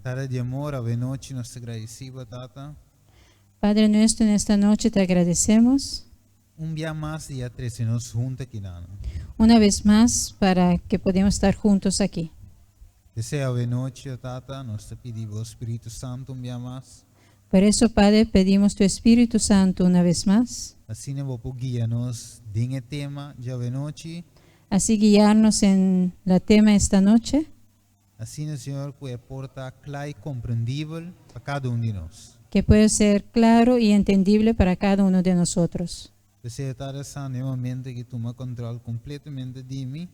Tata di amor, awe nochi nos ta gradisí bo, Tata. Padre nuestro, en esta noche te agradecemos Un bia mas di a trese nos huntu akinan. una vez más para que podamos estar juntos aquí. P'esei awe nochi, o Tata, nos ta pidi bo Spiritu Santu un bia mas. Por eso, Padre, pedimos tu Espíritu Santo una vez más, Asina bo por guia nos den e tema djawe nochi. así guiarnos en la tema esta noche. Asina, Señor, ku e por ta kla i komprendibel pa kada un di nos. Que pueda ser claro y entendible para cada uno de nosotros. P'esei, Tata Santu, e momento aki tuma kòntròl kompletamente di mi.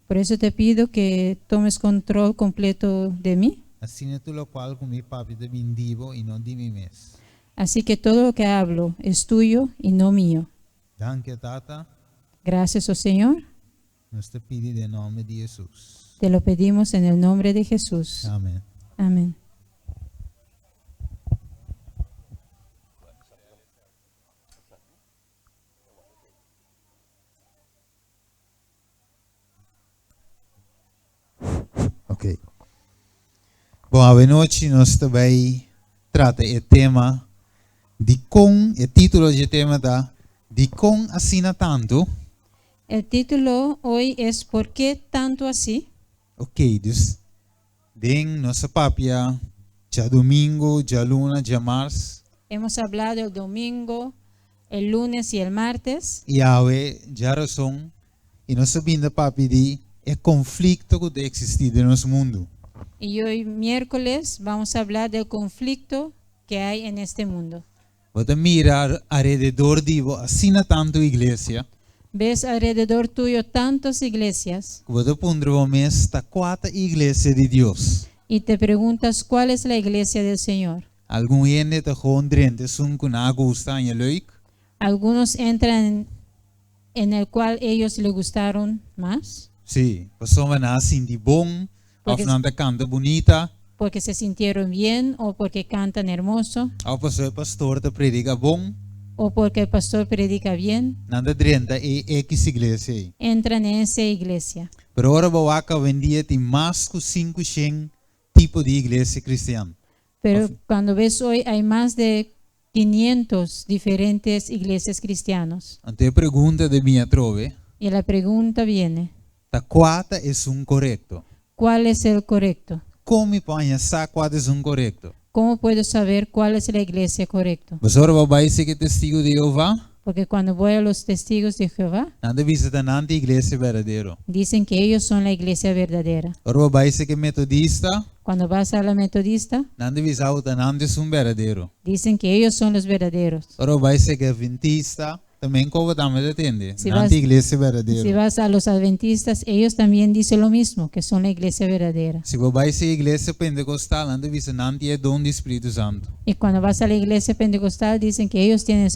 Por eso te pido que tomes control completo de mí. Asina tur lokual ku mi papia ta bin di bo i no di mi mes. Así que todo lo que hablo es tuyo y no mío. Danki, o Tata. Gracias, oh Señor. Nos ta pidi den nòmber di Hesus. Te lo pedimos en el nombre de Jesús. Amen. Amén. Ok. Bon, awenochi nos ta bai trata e tema Dikon, e título dje tema ta Dikon asina tantu? El título hoy es ¿Por qué tanto así? Ok, dus den nos a papia djadumingu, djaluna, djamars. Hemos hablado el domingo, el lunes y el martes. I awe djarason i nos a binda papia di e konflikto ku ta eksistí den nos mundu. Y hoy miércoles vamos a hablar del conflicto que hay en este mundo. Bo ta mira alrededor di bo asina tantu iglesia. Ves alrededor tuyo tantas iglesias. Ku bo ta puntra bo mes ta kua ta iglesia di Dios. Y te preguntas cuál es la iglesia del Señor. Algun hende ta gewoon drenta esun ku nan a gusta haña leuk. Algunos entran en el cual ellos le gustaron más. Sí, pasobra nan a sinti bon òf nan ta kanta bunita. Porque se sintieron bien o porque cantan hermoso. Òf pasobra e pastor ta predica bon. O porque el pastor predica bien. Nan ta drenta e X iglesia ei. Entran en ese iglesia. Pero ora bo wak awendia tin mas ku 500 tipo di iglesia kristian. Pero cuando ves hoy hay mas de 500 diferentes iglesias cristianos. Anto e pregunta ta bin atrobe. Y la pregunta viene. Ta kua ta esun korekto? Cuál es el correcto? Kon mi por haña sa kua ta esun korekto? Cómo puedo saber cuál es la iglesia correcto? Pasobra ora bo bai sigui Testigo di Jehová. Porque cuando voy a los Testigos de Jehová. Nan ta bisa ta nan ta e iglesia berdadero. Dicen que ellos son la iglesia verdadera. Ora bo bai sigui Metodista. Cuando vas a la Metodista. Nan ta bisa bo ta nan ta esun berdadero. Dicen que ellos son los verdaderos. Ora bo bai sigui Adventista, tambe ko bo tambe ta tende. Nan ta iglesia berdadero. Si vas a los Adventistas, ellos también dicen lo mismo, que son la iglesia verdadera. Si bo bai sigui iglesia Pentecostal, nan ta bisa nan tin e don di Spiritu Santu. Y cuando vas a la iglesia Pentecostal, dicen que ellos tienen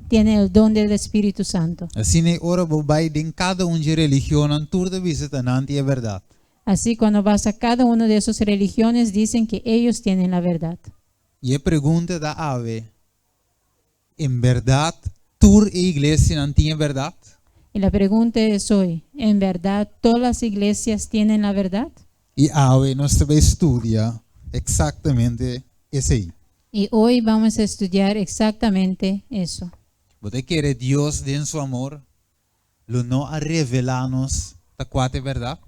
tienen el don del Espíritu Santo. Asina e ora bo bai den kada un dje religionnan, tur ta bisa ta nan tin e bèrdat. Así cuando vas a cada uno de esos religiones dicen que ellos tienen la verdad. I e pregunta ta awe, En bèrdat tur e iglesianan tin e bèrdat? Y la pregunta es hoy, en verdad todas las iglesias tienen la verdad? I awe nos ta bai studia eksaktamente esei. Y hoy vamos a estudiar exactamente eso. Bo ta kere Dios den su amor lo no a revelá nos ta kua ta e bèrdat?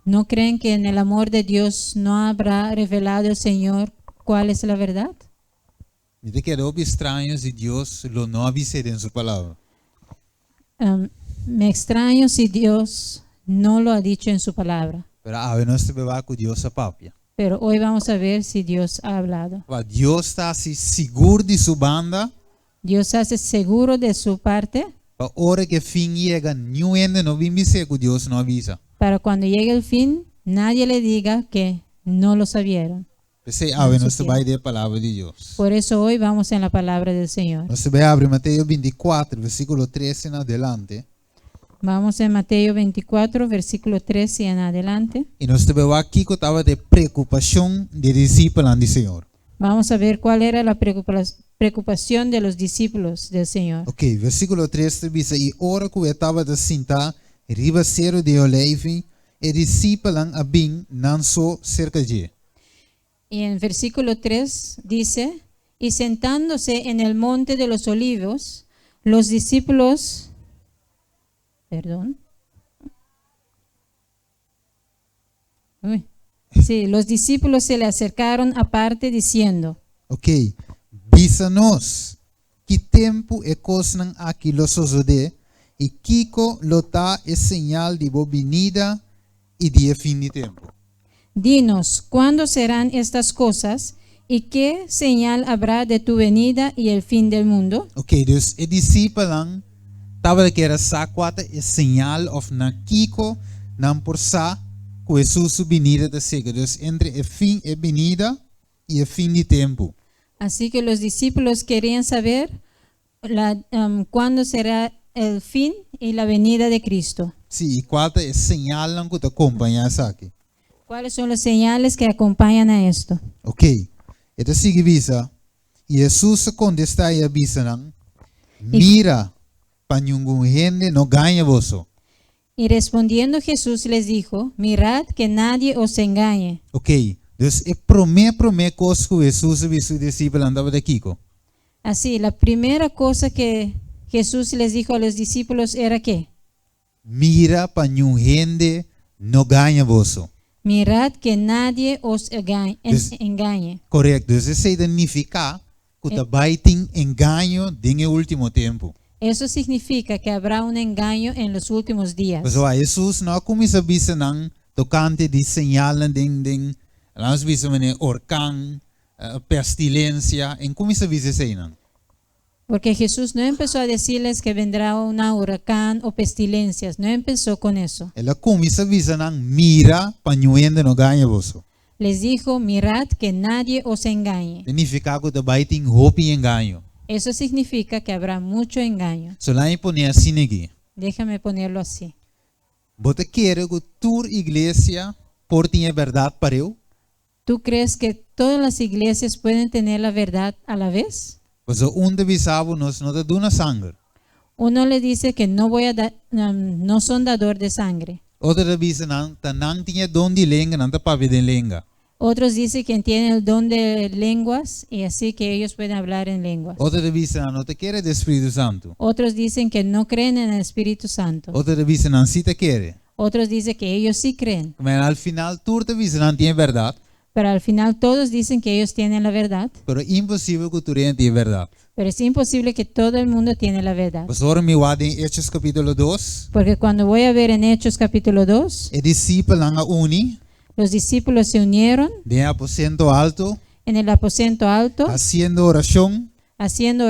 No creen que en el amor de Dios no habrá revelado el Señor cuál es la verdad? Mi ta keda hopi straño si Dios lo no a bis'é den su Palabra. Me extraño si Dios no lo ha dicho en su Palabra. Pero awe nos ta beba ku Dios a papia. Pero hoy vamos a ver si Dios ha hablado. Wak, Dios ta hasi sigur di su banda. Dios hace seguro de su parte. Pa ora ku e fin yega, niun hende no bin bis'é ku Dios no a bisa. Para cuando llegue el fin, nadie le diga que no lo sabieron. P'esei awe nos ta bai den e Palabra di Dios. Por eso hoy vamos en la Palabra del Señor. Nos ta bai abri Mateo 24, versíkulo 13 en adelante. Vamos en Mateo 24, versíkulo 13 en adelante. I nos ta bai wak kiko tabata e preokupashon di e disipelnan di Señor. Vamos a ver cuál era la preocupación de los discípulos del Señor. Ok, versíkulo 3 ta bisa, I ora ku e tabata sintá riba Seru di Oleifi, e disipelnan a bin nan so serka dje. Y en versículo 3 dice: "Y sentándose en el monte de los Olivos, los discípulos", perdón. Uy. Sí, "los discípulos se le acercaron aparte diciendo", Ok. "Bisa nos, ki tempu e kosnan aki lo sosodé i kiko lo ta e señal di bo binida i di fin di tempu?" "Dinos, ¿cuándo serán estas cosas? ¿Y qué señal habrá de tu venida y el fin del mundo?" Ok, dus e disipelnan tabata ke sa kua ta e señal òf na kiko nan por sa ku Hesus su binida ta serka. Dus entre e fin e binida i e fin di tempu. Así que los discípulos querían saber cuándo será el fin y la venida de Cristo. Sí, i kua ta e señalnan ku ta kompañá esaki. ¿Cuáles son las señales que acompañan a esto? Ok. E ta sigui bisa. I Hesus a kontestá i a bisa nan: "Mira, pa ningun hende no gaña boso." Y respondiendo Jesús les dijo: "Mirad que nadie os engañe." Ok. Dus e promé kos ku Hesus a bisa su disipelnan tabata kiko? Así, la primera cosa que Jesús les dijo a los discípulos era que Mira pa ningun hende no gaña boso. Mirad que nadie os engañe. Korekto. Dus esei ta nifiká ku ta bai tin engaño den e último tempu. Eso significa que habrá un engaño en los últimos días. Pues, Hesus no a kuminsá bisa nan tokante di señal den laga bisa manera orkan, pestilensia, e n' kuminsá bisa esei. Porque Jesús no empezó a decirles que vendrá una huracán o pestilencias, no empezó con eso. El a kuminsá bisa nan: "Mira pa ningun hende no gaña boso." Les dijo: "Mirad que nadie os engañe." Ta nifiká ku bai tin hopi engaño. Eso significa que habrá mucho engaño. So laga mi pon'é asina aki. Déjame ponerlo así. Bo ta kere ku tur iglesia por tin berdat pareu? ¿Tú crees que todas las iglesias pueden tener la verdad a la vez? Pues un ta bisa bo: "Nos no ta duna sanger." Uno le dice que no voy a dar, no son dador de sangre. Otro ta bisa nan, ta nan tin don di lenga, nan ta papia den lenga. Otros dicen que tienen el don de lenguas y así que ellos pueden hablar en lenguas. Otro ta bisa nan no ta kere den Spiritu Santu. Otros dicen que no creen en el Espíritu Santo. Otro ta bisa nan sí ta kere. Otros dicen que ellos sí creen. Ma al final tur ta bisa nan tin berdat. Pero al final todos dicen que ellos tienen la verdad. Pero imposibel ku tur tin berdat. Pero es imposible que todo el mundo tiene la verdad. Pues ora mi wak den Hechos kapítulo 2, Porque cuando voy a ver en Hechos capítulo 2, e disipelnan a uni, los discípulos se unieron den aposento haltu, en el aposento alto, hasiendo orashon, haciendo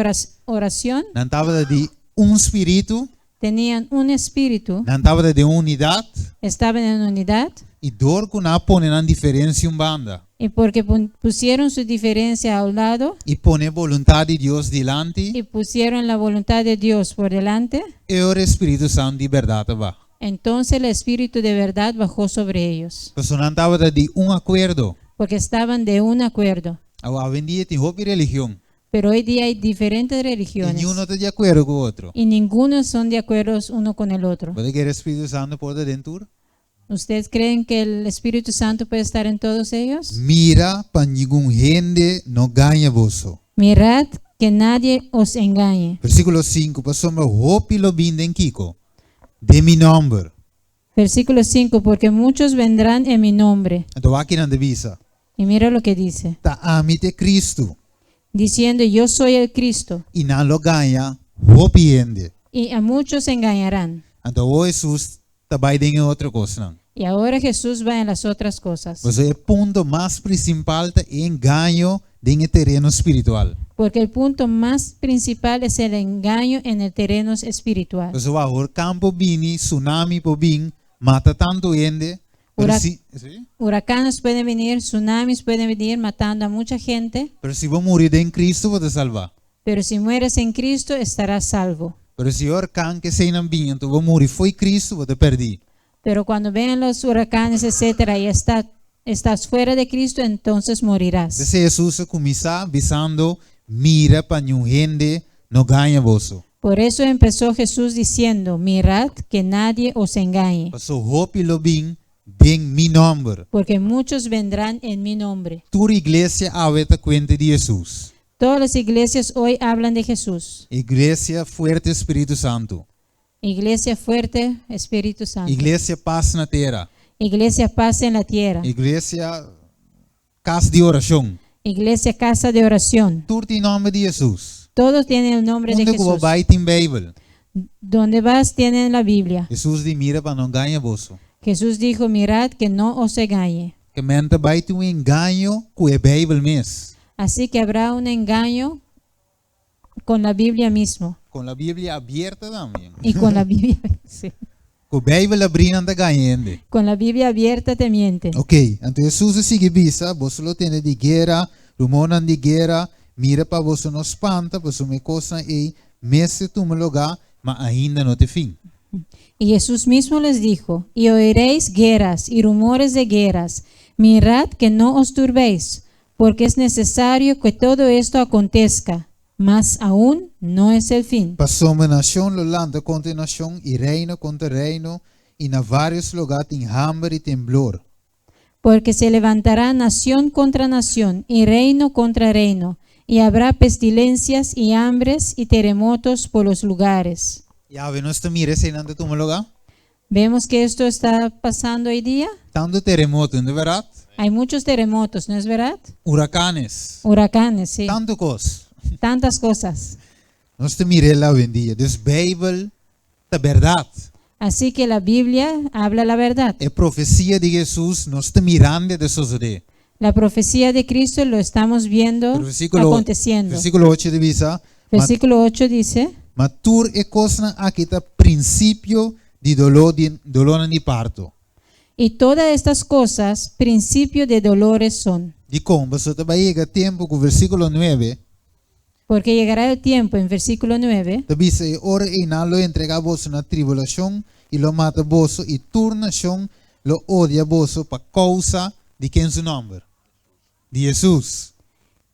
oración, nan tabata di un spiritu, tenían un espíritu, nan tabata den unidat, estaban en unidad, i dor ku nan a pone nan diferensia un banda, y porque pusieron su diferencia a un lado i pone boluntat di Dios dilanti, y pusieron la voluntad de Dios por delante, e Spiritu Santu di berdat a baha. Entonces el Espíritu de verdad bajó sobre ellos, Pasobra nan tabata di un akuerdo. Porque estaban de un acuerdo. Awendia tin hopi religion. Pero hoy día hay diferentes I religiones ningun no ta di akuerdo ku otro. Y ninguno son de acuerdo uno con el otro. Bo ta kere Spiritu Santu por ta den tur? ¿Ustedes creen que el Espíritu Santo puede estar en todos ellos? Mira pa ningun hende no gaña boso. Mirad que nadie os engañe. Versíkulo 5, pasobra hopi lo bin den kiko? Den mi nòmber. Versículo 5, porque muchos vendrán en mi nombre. Anto aki nan ta bisa. Y mira lo que dice, Ta ami ta Kristu. Diciendo: "Yo soy el Cristo." I nan lo gaña hopi hende. Y a muchos engañarán. Anto Hesus ta bai den otro kosnan. Y ahora Jesús va en las otras cosas. Pues e punto mas prinsipal ta engaño den tereno spiritual. Porque el punto más principal es el engaño en el terreno espiritual. Pues orkan por bini, tsunami por bin, mata tantu hende. Pero si, sí? Huracanes pueden venir, tsunamis pueden venir matando a mucha gente, Pero si bo muri den Kristu, bo ta salba. Pero si mueres en Cristo estarás salvo. Pero si orkan ku eseinan bin, anto bo muri fo'i Kristu, bo ta pèrdí. Pero cuando vean los huracanes, etcétera, y estás fuera de Cristo, entonces morirás. Entonses Hesus a kuminsá bisando: "Mira pa ningun hende no gaña boso." Por eso empezó Jesús diciendo: "Mirad que nadie os engañe." Paso hopi lo bin Den mi nòmber. Porque muchos vendrán en mi nombre. Tur iglesia awe ta kuenta di Hesus. Todas las iglesias hoy hablan de Jesús. Iglesia Fuerte Spiritu Santu. Iglesia Fuerte Espíritu Santo. Iglesia Pas na Tera. Iglesia Paz en la Tierra. Iglesia Kas di Orashon. Iglesia Casa de Oración. Tur tin nòmber di Hesus. Todos tienen el nombre de Unda ku bo Jesús. bai tin Beibel. Donde vas tienen la Biblia. Hesus di mira pa no gaña boso. Jesús dijo, mirad que no os engañe. Ke men ta bai tin un engaño ku e Beibel mes. Así que habrá un engaño con la Biblia mismo. Con la Biblia abierta tambe. Y con la Biblia, sí. Ku Beibel abrí nan ta gaña hende. Con la Biblia abierta te mienten. Ok, anto Hesus a sigui bisa, Boso lo tende di guera, rumornan di guera, mira pa boso no spanta, pasobra e kosnan ei mester tuma lugá, ma ainda no ta e fin. Y Jesús mismo les dijo, Y oiréis guerras y rumores de guerras, mirad que no os turbéis, porque es necesario que todo esto acontezca, mas aún no es el fin. Pasobra nashon lo lanta kontra nashon i reino kontra reino, i na vários lugá tin hamber i temblor. Porque se levantará nación contra nación y reino contra reino, y habrá pestilencias y hambres y terremotos por los lugares. I awe nos ta mira eseinan ta tuma lugá. Vemos que esto está pasando hoy día. Tantu teremoto, no ta bèrdat? Hay muchos terremotos, ¿no es verdad? Hurakanes. Huracanes, sí. Tantu kos. Tantas cosas. Nos ta mira el awendia. Dus Beibel ta bèrdat. Así que la Biblia habla la verdad. E profesia di Hesus nos ta mirando ta sosodé. La profecía de Cristo lo estamos viendo Versíkulo, aconteciendo. versíkulo 8 ta bisa, Ma, Versículo 8 dice, ma tur e kosnan aki ta prinsipio di doló di dolónan di parto. Y todas estas cosas principio de dolores son. Dikon? Pasobra ta bai yega tempu ku versíkulo 9 Porque llegará el tiempo, en versículo 9, ta bisa e ora ei nan lo entregá boso na tribulashon i lo mata boso i tur nashon lo odia boso pa kousa di ken su nòmber? Di Hesus.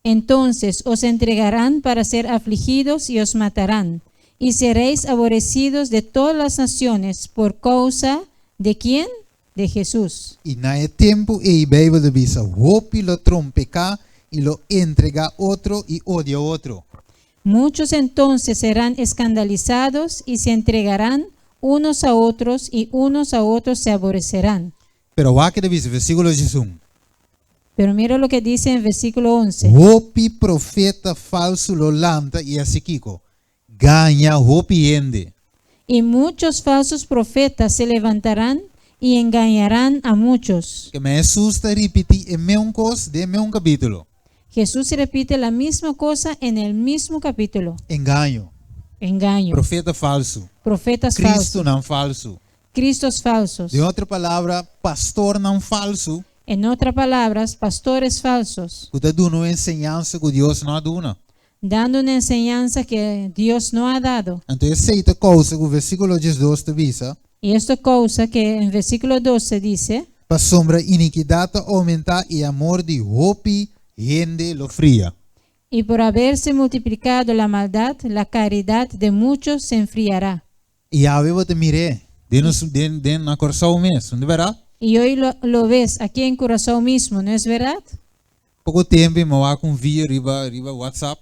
Entonces os entregarán para ser afligidos y os matarán, y seréis aborrecidos de todas las naciones por causa de quién? De Jesús. I na e tempu ei Beibel ta bisa, Hopi lo trompeká i lo entregá otro i odia otro. Muchos entonces serán escandalizados y se entregarán unos a otros y unos a otros se aborrecerán. Pero wak ta bisa, versíkulo 11. Pero mira lo que dice en versículo 11. Hopi profeta falsu lo lanta i hasi kiko? Gaña hopi hende. Y muchos falsos profetas se levantarán y engañarán a muchos. Ke men Hesus ta ripití e mesun kos den e mesun kapítulo. Jesús repite la misma cosa en el mismo capítulo. Engaño. Engaño. Profeta falsu. Profetas falsos. Cristonan falsu. Cristos falsos. Den otro palabra, pastornan falsu. En otras palabras, pastores falsos. Ku ta duna un enseñansa ku Dios no a duna. Dando una enseñanza que Dios no ha dado. Anto esei ta kousa ku versíkulo 12 ta bisa. Y esto causa que en versículo 12 dice. Pasobra inikidat ta oumentá i amor di hopi hende lo fria. Y por haberse multiplicado la maldad, la caridad de muchos se enfriará. I awe bo ta mir'é den nos den den na Kòrsou mes, no ta bèrdat? Y hoy lo lo ves aquí en Curazao mismo, ¿no es verdad? Poko tempu mi a wak un video riba riba WhatsApp.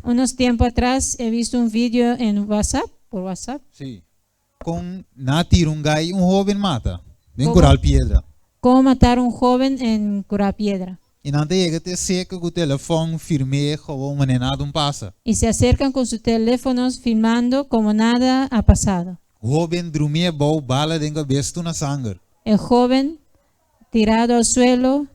Unos tiempo atrás he visto un video en WhatsApp, por WhatsApp. Sí. Kon nan a tira un gai un hóben mata den Komo? Kural Piedra. Cómo matar un joven en Curá Piedra. I nan ta yega te seka ku telefòn firm'é gewoon manera nada un pasa. Y se acercan con sus teléfonos filmando como nada ha pasado. Hóben drumí abou bala den kabes tur na sanger. El joven tirado al suelo,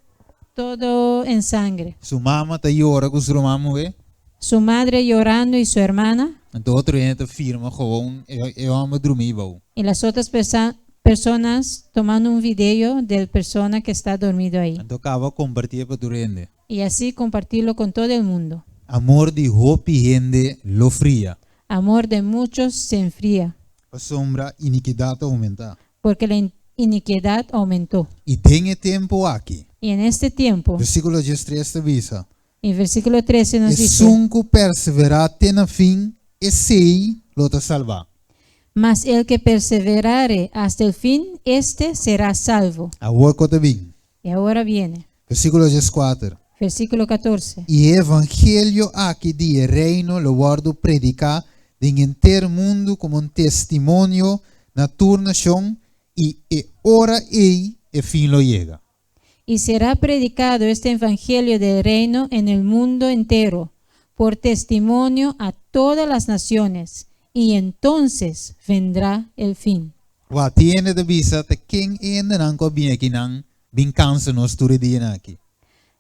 todo en sangre. Su mama ta yora ku su ruman muhé. Su madre llorando y su hermana. Anto otro hende ta firma gewoon e hòmber drumí abou. Y las otras personas tomando un video del persona que está dormido ahí. Anto kaba kompartié pa tur hende. Y así compartirlo con todo el mundo. Amor di hopi hende lo fria. Amor de muchos se enfría. Pasobra inikidat a oumentá. Porque la iniquidad aumentó. I den e tempu aki. Y en este tiempo. Versíkulo 13 ta bisa. En versículo 13 nos dice. Esun ku perseverá te na fin, esei lo ta salbá. Mas el que perseverare hasta el fin, éste será salvo. Awor kiko ta bin. Y ahora viene, Versíkulo 14. Versículo 14. I e evangelio aki di reino lo wòrdu prediká den henter mundu komo un testimonio na tur nashon i e ora ei e fin lo yega. Y será predicado este evangelio del reino en el mundo entero, por testimonio a todas las naciones, y entonces vendrá el fin. Wak, tin hende ta bisa ta ken e hendenan ku a bin akinan bin kansa nos tur dia aki.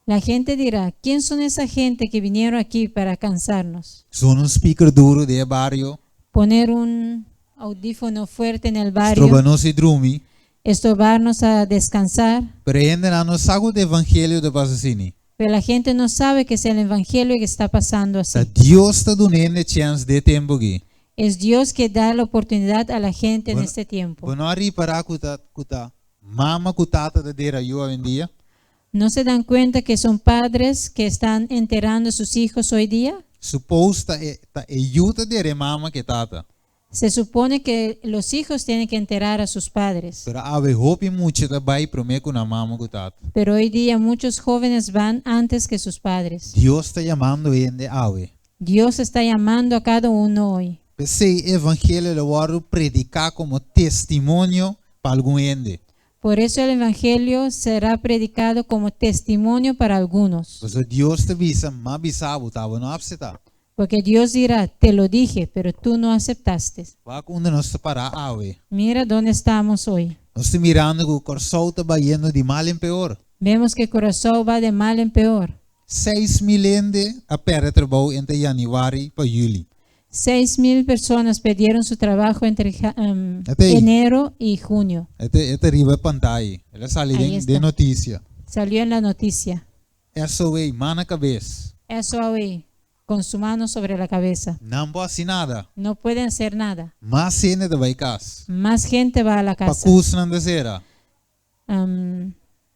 La gente dirá: "¿Quién son esa gente que vinieron aquí para cansarnos?" Zona un speaker duru den bario, Poner un audífono fuerte en el barrio, stroba nos di drumi, estorbarnos a descansar. Pero hendenan no sa ku e evangelio ta pasa asina. Pero la gente no sabe que es el evangelio que está pasando así. Ta Dios ta dunando chèns den e tempu aki. Es Dios que da la oportunidad a la gente en Bueno, este tiempo. Bo no a ripará ku ta mama ku tata ta dera yu awendia? ¿No se dan cuenta que son padres que están enterrando a sus hijos hoy día? Suppose ta e yu ta dera mama ku tata. Se supone que los hijos tienen que enterrar a sus padres. Pero awe hopi mucha ta bai promé ku nan mama ku tata. Pero hoy día muchos jóvenes van antes que sus padres. Dios ta yamando hende awe. Dios está llamando a cada uno hoy. P'esei evangelio lo wòrdu prediká komo testimonio pa algun hende. Por eso el evangelio será predicado como testimonio para algunos. Pasobra Dios ta bisa, "M'a bisa bo, abo no a aseptá." Porque Dios dirá: "Te lo dije, pero tú no aceptaste." Wak unda nos ta pará awe. Mira dónde estamos hoy. Nos ta mirando ku Kòrsou ta bayendo di mal en peor. Vemos que Curazao va de mal en peor. 6 mil hende a pèrdè trabou entre yanüari pa yüli. 6.000 personas perdieron su trabajo entre Ata ei. Enero y junio. E ta riba pantaya. El a sali Ahí den, está. den notisia. Salió en la noticia. SOA, man na kabes. SOA, con su mano sobre la cabeza. Nan no por hasi nada. No pueden hacer nada. Mas hende ta bai kas. Más gente va a la casa. Pakusnan ta sera.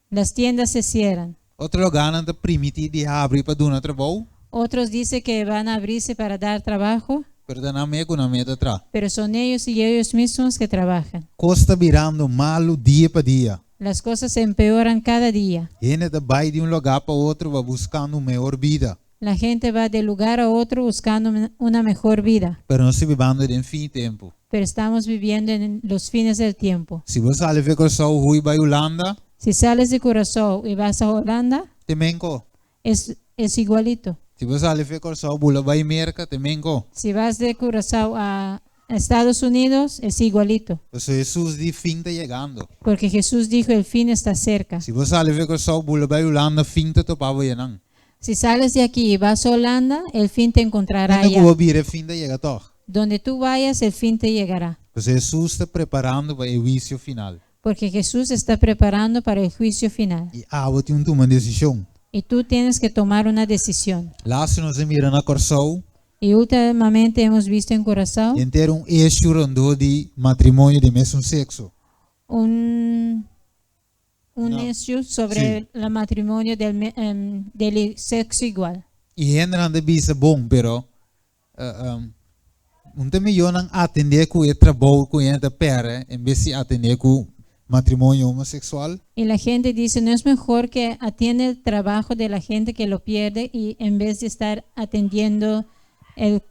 Las tiendas se cierran. Otro lugánan ta primintí di habri pa duna trabou, Otros dicen que van a abrirse para dar trabajo, pero ta nan mes ku nan mes ta traha. Pero son ellos y ellos mismos que trabajan. Kos ta birando malu dia pa dia. Las cosas se empeoran cada día. Hende ta bai di un lugá pa otro, bai buskando un mihó bida. La gente va de lugar a otro buscando una mejor vida, Pero nos ta bibando den fin di tempu. Pero estamos viviendo en los fines del tiempo. Si bo sali for di Kòrsou, hui bai Hulanda, Si sales de Curazao y vas a Holanda, ta mesun kos. es igualito. Si bo sali for di Kòrsou, bula bai Merka, ta mesun kos. Si vas de Curazao a Estados Unidos, es igualito. Pasobra Hesus di fin ta yegando. Porque Jesús dijo: "El fin está cerca." Si bo sali for di Kòrsou, bula bai Hulanda, fin ta topa bo einan. Si sales de aquí y vas a Holanda, el fin te encontrará Unda allá. ku bo bira, fin ta yega toch. Donde tú vayas, el fin te llegará. Pasobra Hesus ta preparando pa e huisio final. Porque Jesús está preparando para el juicio final. I abo tin ku tuma un desishon. Y tú tienes que tomar una decisión. Laatst nos a mira na Kòrsou, Y últimamente hemos visto en Curazao henter un issue rondó di matrimonio di mesun sekso. un No. issue sobre el matrimonio del sexo igual. I hendenan ta bisa bon, pero no ta mihó nan atendé ku e trabou ku hende ta pèrdè, en bes di atendé ku matrimonio homoseksual. Y la gente dice: "¿No es mejor que atiende el trabajo de la gente que lo pierde y en vez de estar atendiendo el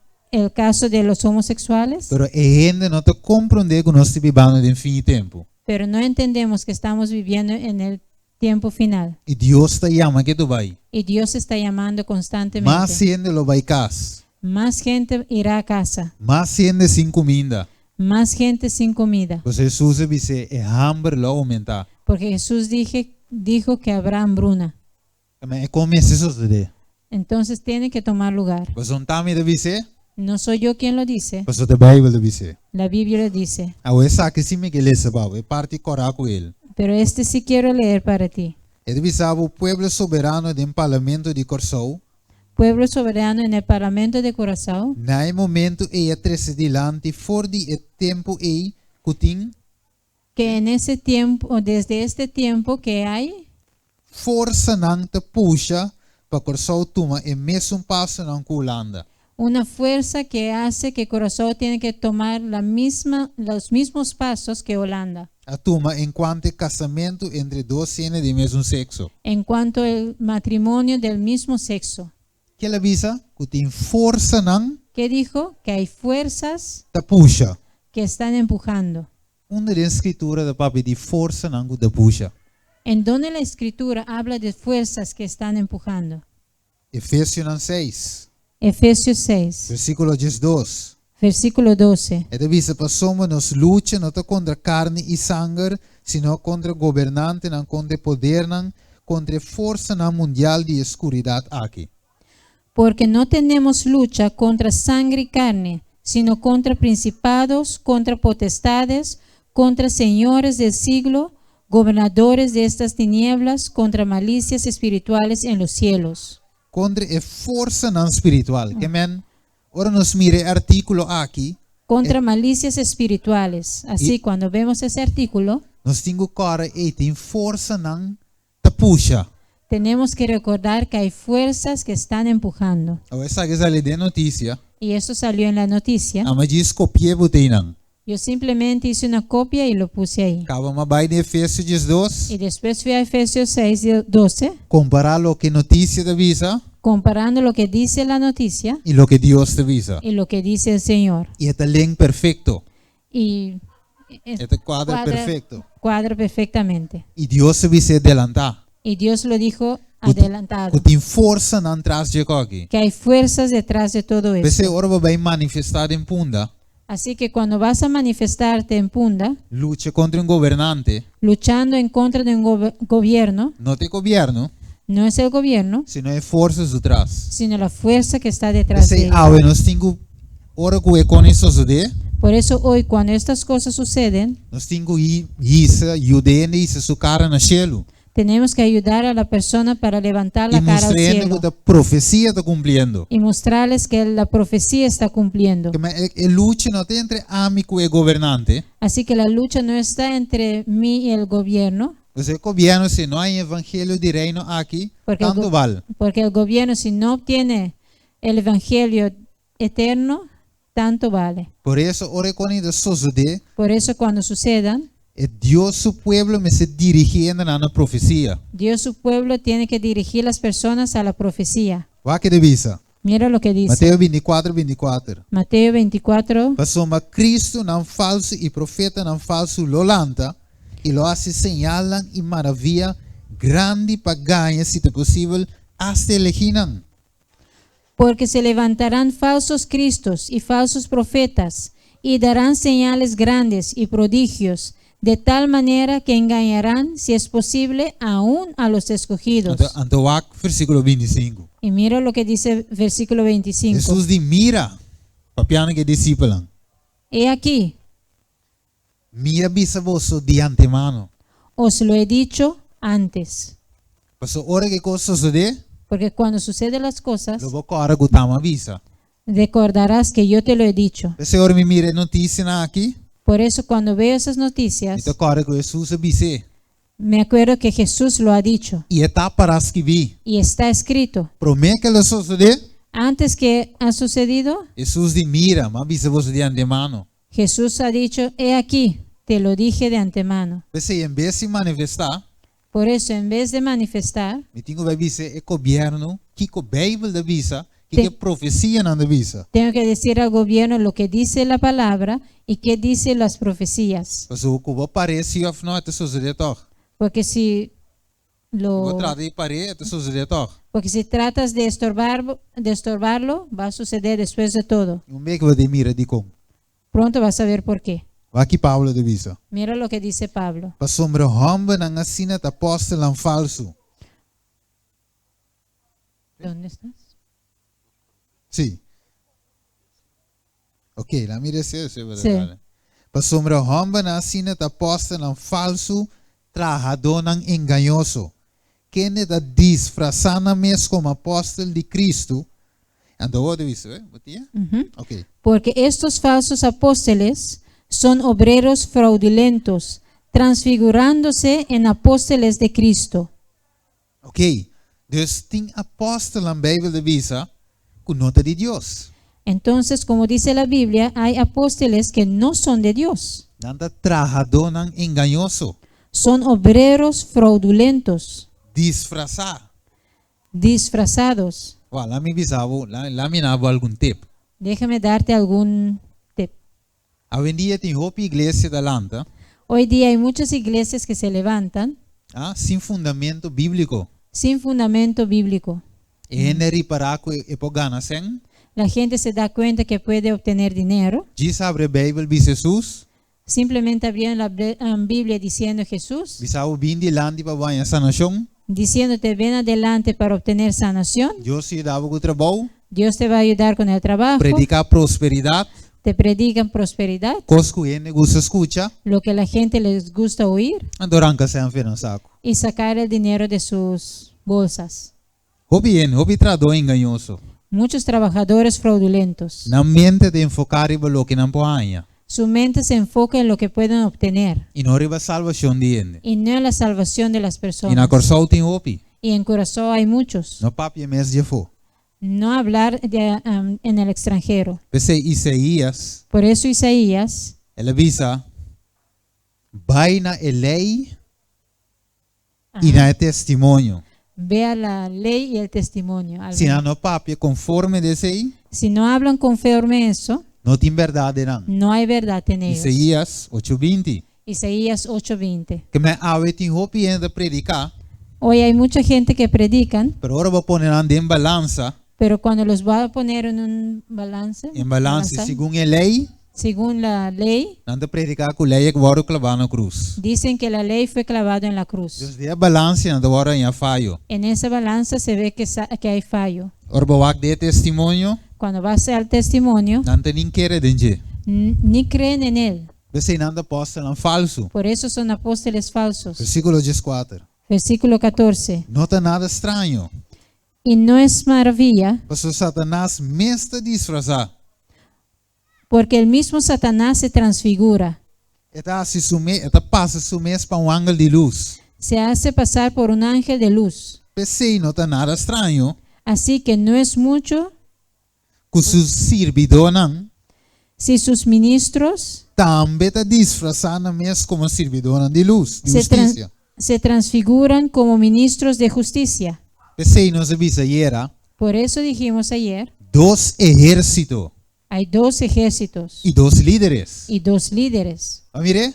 caso de los homosexuales?" Pero e hende no ta komprondé ku nos ta bibando den fin di tempu. Pero no entendemos que estamos viviendo en el tiempo final. I Dios ta yama ketu bai. Y Dios está llamando constantemente. Mas hende lo bai kas. Más gente irá a casa. Mas hende sin kuminda. Más gente sin comida. Pasobra Hesus a bisa, e hamber lo oumentá. Porque Jesús dijo que habrá hambruna. Anto, e kos mester sosodé. Entonces tiene que tomar lugar. Pasobra no t'ami ta bis'é, No soy yo quien lo dice, pasobra Beibel ta bis'é. La Biblia lo dice. Awor esaki sí mi ke lesa pa bo, e parti kòrá ku e. Pero este sí quiero leer para ti. E ta bisa pueblo soberano den parlamento di Kòrsou, Pueblo soberano en el Parlamento de Curazao, na e momento ei a trese dilanti for di e tempu ei ku tin que en ese tiempo, o desde este tiempo que hay, forsanan ta pusha pa Kòrsou tuma e mesun pasonan ku Hulanda. Una fuerza que hace que Curazao tiene que tomar los mismos pasos que Holanda A tuma enkuanto kasamentu entre dos hende di mesun sekso. En cuanto al matrimonio del mismo sexo. Kiko el a bisa? Ku tin forsanan ¿Qué dijo? Que hay fuerzas ta pusha. Que están empujando. Unda den Skritura ta papia di forsanan ku ta pusha? ¿En dónde la Escritura habla de fuerzas que están empujando? Efesionan 6, Efesios 6, versíkulo 12. Versículo 12. E ta bisa, pasobra nos lucha no ta kontra karni i sanger, sino kontra gobernantenan, kontra podernan, kontra forsanan mundial di skuridat aki. Porque no tenemos lucha contra sangre y carne, sino contra principados, contra potestades, contra señores del siglo, gobernadores de estas tinieblas, contra malicias espirituales en los cielos. Kontra e forsanan spiritual. Ke men, ora nos mira e artíkulo aki, Contra malicias espirituales. Así, cuando vemos ese artículo, nos tin ku kòrda ei tin forsanan ta pusha. Tenemos que recordar que hay fuerzas que están empujando. Awor esaki a sali den notisia. Y eso salió en la noticia. Ami a djis kopi'é bota einan. Yo simplemente hice una copia y lo puse ahí. Kaba m'a bai den Efesio 12, Y después fui a Efesios 6, 12, kompará loke notisia ta bisa comparando lo que dice la noticia i loke Dios ta bisa. Y lo que dice el Señor. I e ta link perfekto. Y E ta kuadra perfekto. Cuadra perfectamente. I Dios a bis'é adelantá. Y Dios lo dijo adelantado. Ku tin forsanan tras di e kos aki. Que hay fuerzas detrás de todo P'esei esto. ora bo bai manifestá den Punda, Así que cuando vas a manifestarte en Punda, lucha kontra un gobernante, luchando en contra de un gobierno, no ta e gobièrnu, no es el gobierno, sino e forsa su tras. Sino la fuerza que está detrás de P'esei ello. awe nos tin ku ora ku e kosnan sosodé, Por eso hoy, cuando estas cosas suceden, nos tin ku hisa, yuda hende hisa su kara na shelu. Tenemos que ayudar a la persona para levantar I la cara al mustra hende cielo ku ta profesia ta kumpliendo. Y mostrarles que la profecía está cumpliendo. Ke men e lucha no ta entre ami ku e gobernante. Así que la lucha no está entre mí y el gobierno, Pasobra e gobièrnu, si no hay evangelio di reino aki, porque el, tantu go- bal. porque el gobierno, si no obtiene el evangelio eterno, tanto vale. Por eso, ora e kosnan ta sosodé, Por eso, cuando sucedan, e Dios su pueblo mester dirigí hendenan na profesia. Dios su pueblo tiene que dirigir las personas a la profecía. Wak kiko e ta bisa. Mira lo que dice. Mateo 24, 24. Mateo 24, Pasobra Kristonan falsu i profetanan falsu lo lanta i lo hasi señalnan i maravia grandi pa gaña, si ta posibel, asta e elegínan. Porque se levantarán falsos cristos y falsos profetas y darán señales grandes y prodigios, de tal manera que engañarán, si es posible, aún a los escogidos. Anto, anto wak versíkulo 25. Y mira lo que dice versículo 25. Hesus di, mira, papiando ku e disipelnan. He aquí, Mi a bisa boso di antemano. Os lo he dicho antes. Pasobra ora ku e kos sosodé, Porque cuando suceden las cosas, lo bo kòrda ku t'ami a bisa. Recordarás que yo te lo he dicho. P'esei ora mi mira e notisianan aki, Por eso, cuando veo esas noticias, mi ta kòrda ku Hesus a bis'é. Me acuerdo que Jesús lo ha dicho I e ta pará skibí. Y está escrito. Promé ku el a sosodé, Antes que ha sucedido, Hesus di, mira, m'a bisa boso di antemano. Jesús ha dicho: he aquí, te lo dije de antemano. P'esei, en bes di manifestá, Por eso, en vez de manifestar, mi tin ku bai bisa e gobièrnu, kiko Beibel ta bisa, kiko profesianan ta bisa. Tengo que decir al gobierno lo que dice la palabra y qué dicen las profecías. Pasobra ku bo par'é sí òf no, e ta sosodé tòg. Porque si Bo lo trata di par'é, e ta sosodé tòg. Porque si tratas de estorbarlo, va a suceder después de todo. Un bes ku bo ta mira dikon. Pronto vas a ver por qué. Wak kiko Pablo ta bisa. Mira lo que dice Pablo. Pasobra hòmbernan asina ta apòstelnan falsu. ¿Dónde estás? Sí. Ok, la mira esei, esei Sí. berdat. Pasobra hòmbernan asina ta apòstelnan falsu, trahadónan engañoso. Kende ta disfrasá nan mes komo apòstel di Kristu. Anto, bo ta bisa, eh? Bo tin? Ujú. Ok. Porque estos falsos apóstoles son obreros fraudulentos, transfigurándose en apóstoles de Cristo. Ok. Dus tin apòstelnan, Beibel ta bisa, ku no ta di Dios. Entonces, como dice la Biblia, hay apóstoles que no son de Dios. Nan ta trahadónan engañoso. Son obreros fraudulentos, Disfrasá. Disfrazados. Wa, laga mi bisa bo, laga mi duna bo algun tip. Déjame darte algún tip. Awendia tin hopi iglesia ta lanta, Hoy día hay muchas iglesias que se levantan ah, sin fundamento bíbliko. Sin fundamento bíblico. E hende ripará ku e por gana sèn. La gente se da cuenta que puede obtener dinero Djis habri Beibel bisa Hesus, simplemente abriendo la Biblia diciendo Jesús, bisa bo bin dilanti pa haña sanashon. Diciéndote ven adelante para obtener sanación. Dios ta yuda bo ku trabou. Dios te va a ayudar con el trabajo. Prediká prosperidat. Te predican prosperidad, Kos ku hende gusta skucha. Lo que la gente les gusta oír Anto ranka sèn for di nan saku. Y sacar el dinero de sus bolsas. Hopi hende, hopi trahadó engañoso. Muchos trabajadores fraudulentos. Nan mente ta enfoká riba loke nan por haña. Su mente se enfoca en lo que pueden obtener I no riba salbashon di hende. Y no en la salvación de las I na personas. Kòrsou tin hopi. Y en Curazao hay muchos. No papia mes di afó. No hablar en el extranjero. P'esei Isaías, Por eso Isaías el a bisa, bai na e lei i na testimonio. Vea la ley y el testimonio. Si nan no papia konforme di esei, Si no hablan conforme eso, no tin berdat den nan. No hay verdad en ellos. Isaías 8:20. Isaías 8:20. Ke men awe tin hopi hende prediká, Hoy hay mucha gente que predican, pero ora bo pone nan den balansa, pero cuando los va a poner en un balance, den balansa balanza, segun e lei, según la ley, nan ta prediká ku lei a wòrdu klabá na krus. Dicen que la ley fue clavada en la cruz. Dus den balansa nan ta wòrdu haña fayo. En esa balanza se ve que hay fallo. Ora bo wak den testimonio, Cuando vas al testimonio, nan ta ni kere den dje. Ni creen en él. P'esei nan ta apòstelnan falsu. Por eso son apóstoles falsos. Versíkulo 14. Versículo 14. No ta nada straño. Y no es maravilla, Pasobra Satanas mes ta disfrasá. Porque el mismo Satanás se transfigura. E ta hasi su mes, e ta pasa su mes pa un angel di lus. Se hace pasar por un ángel de luz. P'esei no ta nada straño Así que no es mucho ku su sirbidónan si sus ministros tambe ta disfrasá nan mes komo sirbidónan di lus, di hustisia. Se transfiguran como ministros de justicia. P'esei nos a bisa ayera, Por eso dijimos ayer, dos ehérsito hay dos ejércitos i dos lider. Y dos líderes. Ah, mira,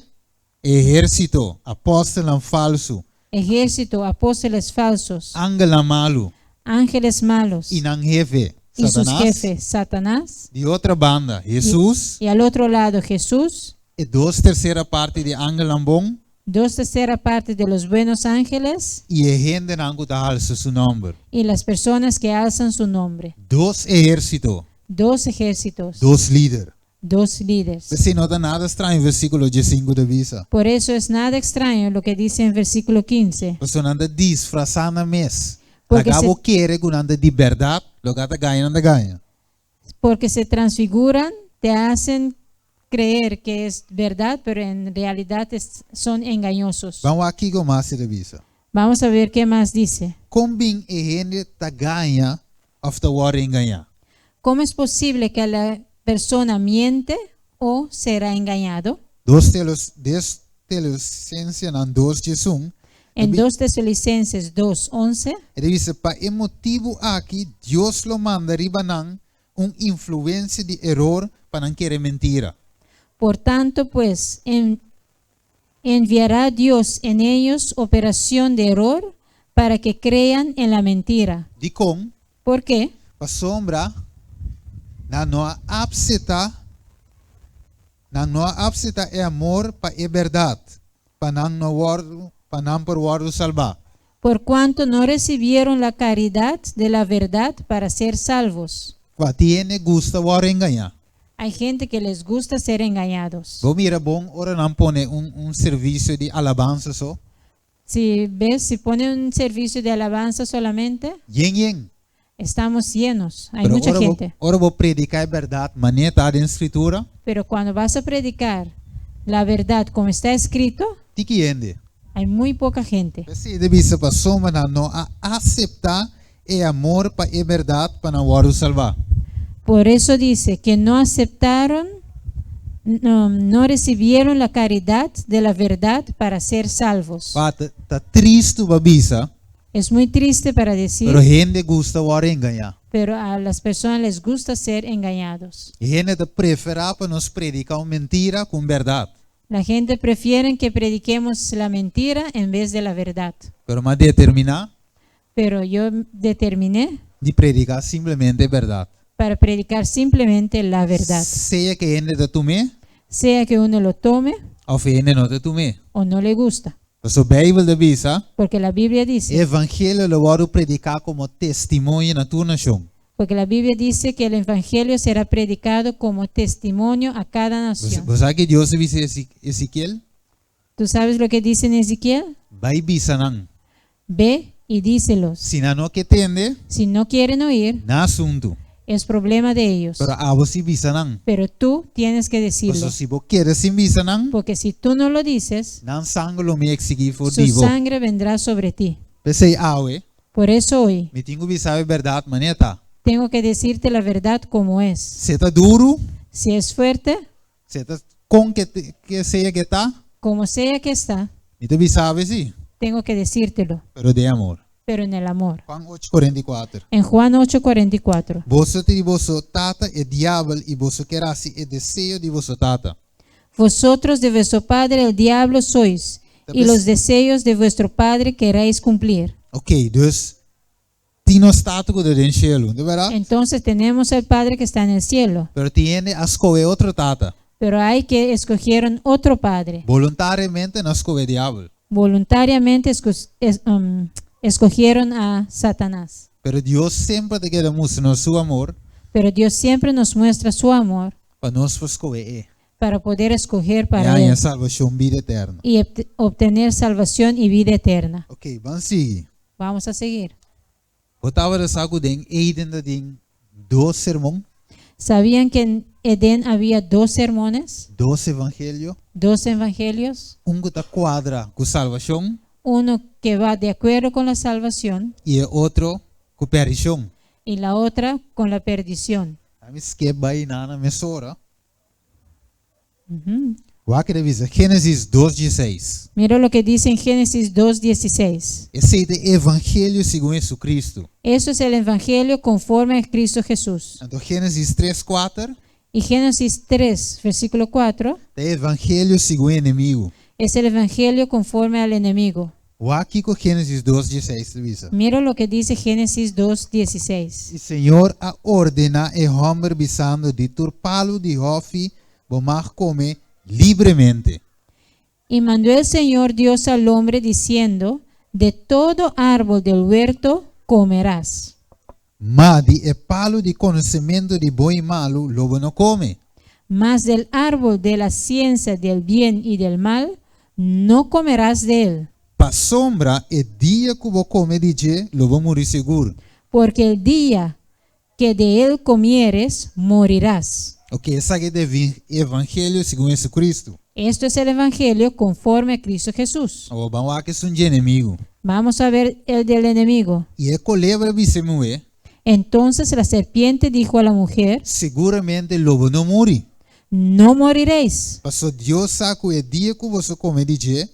ehérsito, apòstelnan falsu, Ejército, apóstoles falsos, angelnan malu ángeles malos i nan hefe, y sus Satanas. Jefes, Satanás. Di otro banda, Hesus Y al otro lado, Jesús, i 2/3 parti di angelnan bon dos terceras partes de los buenos ángeles i e hendenan ku ta alsa su nòmber. Y las personas que alzan su nombre. Dos ehérsito, Dos ejércitos, dos lider. Dos líderes. P'esei no ta nada straño versíkulo 15 ta bisa. Por eso es nada extraño lo que dice en versículo 15. Pasobra nan ta disfrasá nan mes. Porque Laga bo kere ku nan ta di berdat, loke ta gaña nan ta gaña. Porque se transfiguran, te hacen creer que es verdad, pero en realidad son engañosos. Ban wak kiko mas e ta bisa. Vamos a ver qué más dice. Kon bin e hende ta gaña òf ta wòrdu engañá? ¿Cómo es posible que la persona miente o será engañado? 2 Telos, 2 Tesalonicensenan 2, 11. En 2 Tesalonicenses 2:11, E ta bisa, pa e motibu aki, Dios lo manda riba nan un influensia di eror pa nan kere mentira. Por tanto, pues, enviará Dios en ellos operación de error para que crean en la mentira. Dikon, ¿Por qué? Pasobra, nan no a aseptá, nan no a aseptá e amor pa e berdat, pa nan no wòrdu, pa nan por wòrdu salbá. Por cuanto no recibieron la caridad de la verdad para ser salvos. Kua tin hende gusta wòrdu engañá. Hay gente que les gusta ser engañados. Bo mira bon ora nan pone un servisio di alabansa so. Si ves, si pone un servicio de alabanza solamente, Yen yen. Estamos llenos. Hay Pero mucha ora bo, gente. Ora bo prediká e berdat, manera ta den skritura, Pero cuando vas a predicar la verdad como está escrito, tiki hende. Hay muy poca gente. P'esei e ta bisa pasobra nan no a aseptá e amor pa e berdat pa nan wòrdu salbá. Por eso dice que no aceptaron, no, no recibieron la caridad de la verdad para ser salvos. Pa, ta, ta tristu pa bisa, Es muy triste para decir, pero hende gusta wòrdu engañá. Pero a las personas les gusta ser engañados. Hende ta preferá pa nos prediká un mentira ku bèrdat. La gente prefiere que prediquemos la mentira en vez de la verdad. Pero m'a determiná Pero yo determiné di prediká simplemente bèrdat. Para predicar simplemente la verdad. Sea ku hende ta tum'é, Sea que uno lo tome òf hende no ta tum'é. O no le gusta. Pasobra Beibel ta bisa, Porque la Biblia dice, Evangelio lo wòrdu prediká komo testimonio na tur nashon. Porque la Biblia dice que el Evangelio será predicado como testimonio a cada nación. Bo sa kiko Dios a bisa Ezekiel? ¿Tú sabes lo que dice en Ezequiel? Bai bisa nan. Ve y díselos. Si nan no ke tende, Si no quieren oír, nan asuntu. Es problema de ellos. Pero abo si bisa nan. Pero tú tienes que decirlo. Paso si bo keda sin bisa nan, Porque si tú no lo dices, nan sanger lo mi eksigí for su di bo. Sangre vendrá sobre ti. P'esei awe, Por eso hoy mi tin ku bisa e bèrdat manera ta. Tengo que decirte la verdad como es. Si ta duru, Si es fuerte, si ta kon ku ku sea ku ta, como sea que está, mi ta bisa bo sí, tengo que decírtelo, pero den amor. Pero en el amor. Juan 8:44. En Juan 8:44. Boso ta di boso tata e diabel i boso ke hasi e deseo di boso tata. Vosotros de vuestro padre el diablo sois, y los deseos de vuestro padre queréis cumplir. Ok, dus tin nos tata ku ta den shelu, di bèrdat? Entonces tenemos al Padre que está en el cielo, Pero tin hende a skohe otro tata. Pero hay que escogieron otro padre. Voluntariamente nan a skohe diabel. Voluntariamente escogieron a Satanás. Pero Dios semper ta keda mustra nos su amor Pero Dios siempre nos muestra su amor pa nos por skohe E. para poder escoger para I Él salvashon, bida eterno. Y obtener salvación y vida eterna. Ok, ban sigui. Vamos a seguir. Bo tabata sa ku den Eden tabatin dos sermon, ¿Sabían que en Edén había dos sermones, dos evangelio, dos evangelios? Un ku ta kuadra ku salvashon Uno que va de acuerdo con la salvación i e otro ku perdishon. Y la otra con la perdición. Ami skip bai na mesora. Ujú. Wak kiko ta bisa Génesis 2:16. Mira lo que dice en Génesis 2.16. Esei ta evangelio segun Hesukristu. Eso es el evangelio conforme a Cristo Jesús. Anto Génesis 3:4 Y Génesis 3, versículo 4, ta evangelio segun enemigu. Es el evangelio conforme al enemigo. Wak kiko Génesis 2:16 ta bisa. Mira lo que dice Génesis 2.16. I Señor a ordená e hòmber bisando: di tur palu di hòfi bo mag kome libremente. Y mandó el Señor Dios al hombre diciendo: De todo árbol del huerto comerás, Ma di e palu di konosementu di bon i malu lo bo no kome. Mas del árbol de la ciencia del bien y del mal no comerás de él, Pasobra e dia ku bo kome di dje lo bo muri sigur. Porque el día que de él comieres, morirás. Ok, esaki ta evangelio segun Hesukristu. Esto es el evangelio conforme a Cristo Jesús. Awor ban wak esun di enemigu. Vamos a ver el del enemigo. I e kolebra a bisa e muhé, Entonces la serpiente dijo a la mujer: Siguramente lo bo no muri. No moriréis. Paso Dios sa ku e dia ku boso kome di dje,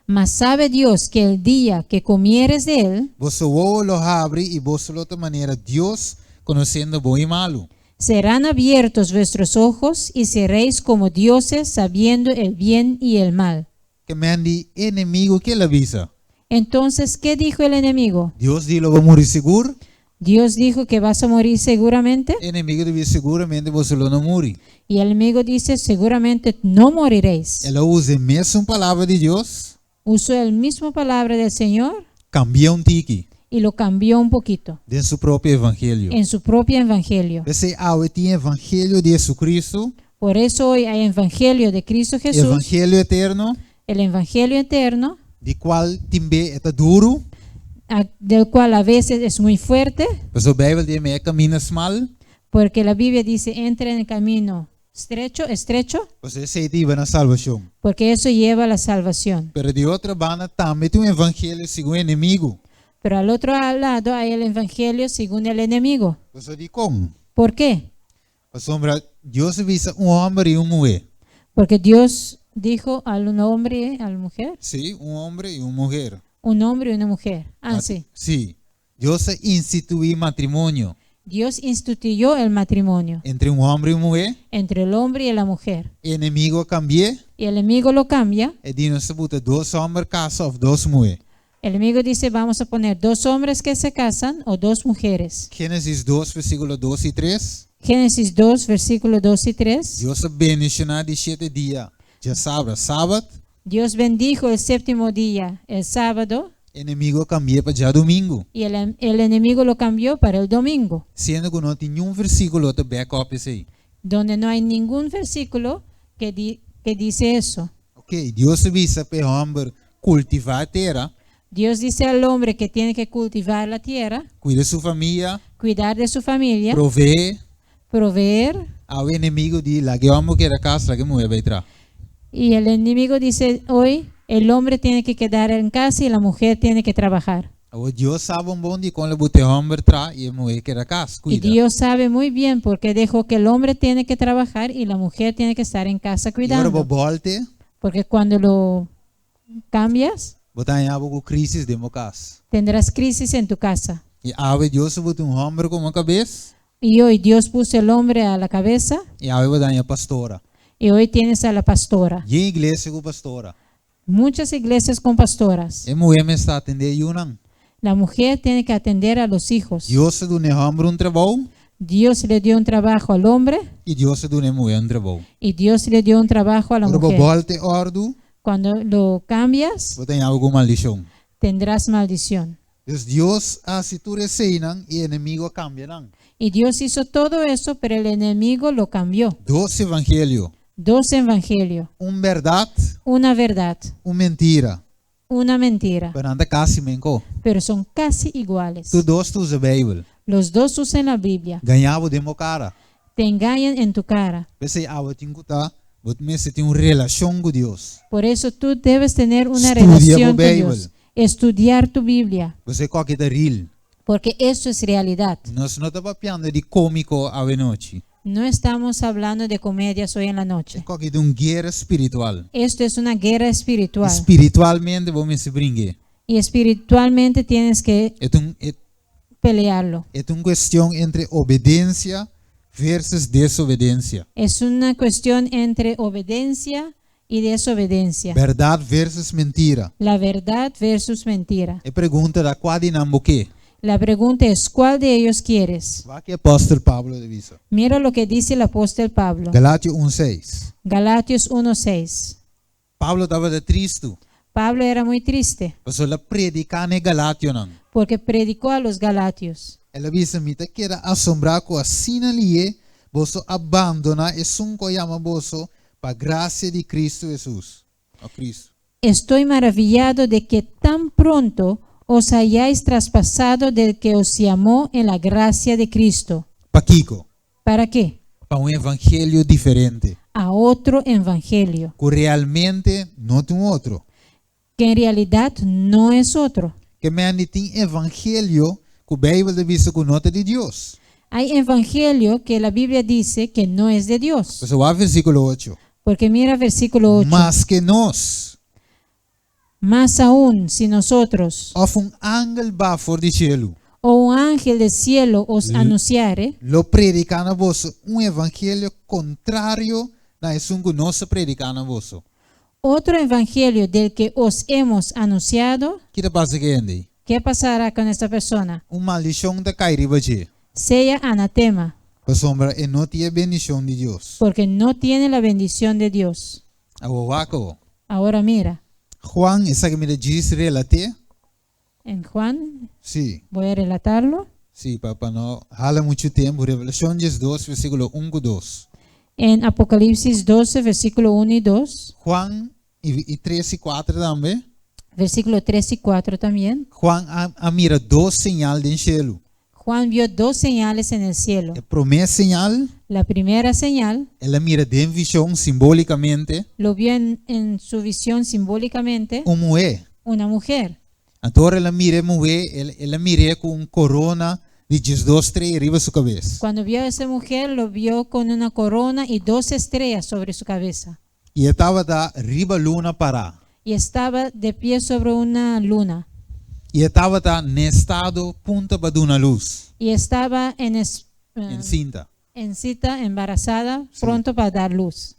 Mas sabe Dios que el día que comieres de él, boso wowo lo habri i boso lo ta manera Dios, konosiendo bon i malu. Serán abiertos vuestros ojos y seréis como dioses sabiendo el bien y el mal. Ke men di enemigu kiko el a bisa? Entonces, ¿qué dijo el enemigo? Dios di lo bo muri sigur. Dios dijo que vas a morir seguramente. Enemigu ta bisa siguramente boso lo no muri. Y el enemigo dice: Seguramente no moriréis. El a usa mesun palabra di Dios, Usó el mismo palabra del Señor kambi'é un tiki y lo cambió un poquito den su propio evangelio. En su propio evangelio. P'esei awe tin evangelio di Hesukristu, Por eso hoy hay evangelio de Cristo Jesús, evangelio eterno, el evangelio eterno, di kual tin be e ta duru, del cual a veces es muy fuerte, paso Beibel ta bisa kaminda smal, porque la Biblia dice: Entra en el camino estrecho, estrecho, paso esei ta hiba na salvashon. Porque eso lleva a la salvación. Pero di otro banda tambe tin un evangelio segun enemigu. Pero al otro lado hay el evangelio según el enemigo. Paso dikon? ¿Por qué? Pasobra Dios a bisa un hòmber i un muhé. Porque Dios dijo al un hombre, a la mujer, Sí, un hòmber i un muhé. Un hombre y una mujer. Ah, sí. Sí. Dios a instituí matrimonio Dios instituyó el matrimonio entre un hòmber i un muhé. Entre el hombre y la mujer. Enemigu a kambi'é. Y el enemigo lo cambia. E di nos ta buta dos hòmber kasa òf dos muhé. El enemigo dice: "Vamos a poner dos hombres que se casan o dos mujeres". Génesis 2, versíkulo 2 i 3. Génesis 2, versículo 2 y 3. Dios a bendishoná di shete dia, djasabra, sabat. Dios bendijo el séptimo día, el sábado, Enemigu a kambi'é pa djadumingu. Y el enemigo lo cambió para el domingo, Siendo ku no tin ningun versíkulo ta back up esei. Donde no hay ningún versículo que dice eso. Ok, Dios a bisa pa e hòmber kultivá tera, Dios dice al hombre que tiene que cultivar la tierra, kuida su famia, cuidar de su familia, proveé. Proveer. E enemigu di, laga e hòmber keda kas, laga e muhé bai traha. Y el enemigo dice: "Hoy el hombre tiene que quedar en casa y la mujer tiene que trabajar". Awor Dios sa bon bon dikon el a buta e hòmber traha i e muhé keda kas, Y kuida. Dios sabe muy bien por qué dejó que el hombre tiene que trabajar y la mujer tiene que estar en casa I ora bo cuidando. bòlt'é, Porque cuando lo cambias, bo ta haña bo ku krísis den bo kas. Tendrás crisis en tu casa. I awe Dios a buta un hòmber komo kabes, Y hoy Dios puso el hombre a la cabeza i awe bo ta haña pastora. Y hoy tienes a la pastora. Yen iglesia ku pastora. Muchas iglesias con pastoras. E muhé mester atendé yunan. La mujer tiene que atender a los hijos. Dios a duna e hòmber un trabou Dios le dio un trabajo al hombre i Dios a duna e muhé un trabou. Y Dios le dio un trabajo a la Ora bo mujer. bòlta e òrdu, Cuando lo cambias, bo ta haña bo ku maldishon. Tendrás maldición. Dus Dios a hasi tur eseinan i enemigu a kambia nan. Y Dios hizo todo eso, pero el enemigo lo cambió. Dos evangelio. Dos evangelios. Un bèrdat, Una verdad, un mentira. Una mentira. Pero nan ta kasi meskos. Pero son casi iguales. Tur dos ta usa Beibel. Los dos usan la Biblia. Gaña bo den bo kara. Te engañan en tu cara. P'esei abo tin ku ta, bo mester tin un relashon ku Dios. Por eso tú debes tener una Estudia relación la con Biblia. Dios. Estudiar tu Biblia. Pasobra esaki ta real. Porque eso es realidad. Nos no ta papiando di kómiko awe nochi. No estamos hablando de comedias hoy en la noche. Esaki ta un guera spiritual. Esto es una guerra espiritual. Spiritualmente bo mester bringa. Y espiritualmente tienes que E ta un, pelearlo. E ta un kuestion entre obedensia versus desobedensia. Es una cuestión entre obediencia y desobediencia. Bèrdat versus mentira. La verdad versus mentira. E pregunta ta kua di nan bo ke. La pregunta es: ¿cuál de ellos quieres? Wak kiko apòstel Pablo ta bisa. Mira lo que dice el apóstol Pablo. Galationan 1:6. Galatios 1.6. Pablo tabata tristu. Pablo era muy triste Pasobra el a prediká na e Galationan. Porque predicó a los galatios. El a bisa, mi ta keda asombrá ku asina lihé boso a bandoná esun ku a yama boso pa grasia di Kristu Hesus. O Kristu. Estoy maravillado de que tan pronto os hayáis traspasado del que os llamó en la gracia de Cristo. Pakiko? ¿Para qué? Pa un evangelio diferente. A otro evangelio, Ku realmente no tin otro. Que en realidad no es otro. Ke men tin evangelio ku Beibel ta bisa ku no ta di Dios. Hay evangelio que la Biblia dice que no es de Dios. Pasobra wak versíkulo 8. Porque mira versículo 8. Maske nos, Más aún si nosotros òf un angel baha for di shelu, o un ángel del cielo os anunciare lo prediká na boso un evangelio kontrario na esun ku nos a prediká na boso. Otro evangelio del que os hemos anunciado, Kiko ta pasa ku e hende? ¿Qué pasará con esta persona? Un maldishon ta kai riba dje. Sea anatema, Pasobra e no tin bendishon di Dios. Porque no tiene la bendición de Dios. Awor wak. Ahora mira, Juan, esaki mi ta djis relat'é. En Juan, Sí, voy a relatarlo. Sí, pa no hala muchu tempu. Revelashon 2, versíkulo 1 i 2. En Apocalipsis 12, versículo 1 y 2, Juan i 3 i 4 tambe. Versículo 3 y 4 también. Juan a mira dos señal den shelu. Juan vio dos señales en el cielo. E promé señal, La primera señal el a mira den vishon simbólikamente, lo vio en su visión simbólicamente un muhé. Una mujer. Anto el a mira e muhé, el a mir'é ku un korona. Di 12 strea riba su kabes. Cuando vio a esa mujer, lo vio con una corona y 12 estrellas sobre su cabeza. I e tabata riba luna pará. Y estaba de pie sobre una luna. I e tabata na estado punto pa duna lus. Y estaba Ensinta. Encinta, embarazada, pronto para dar luz.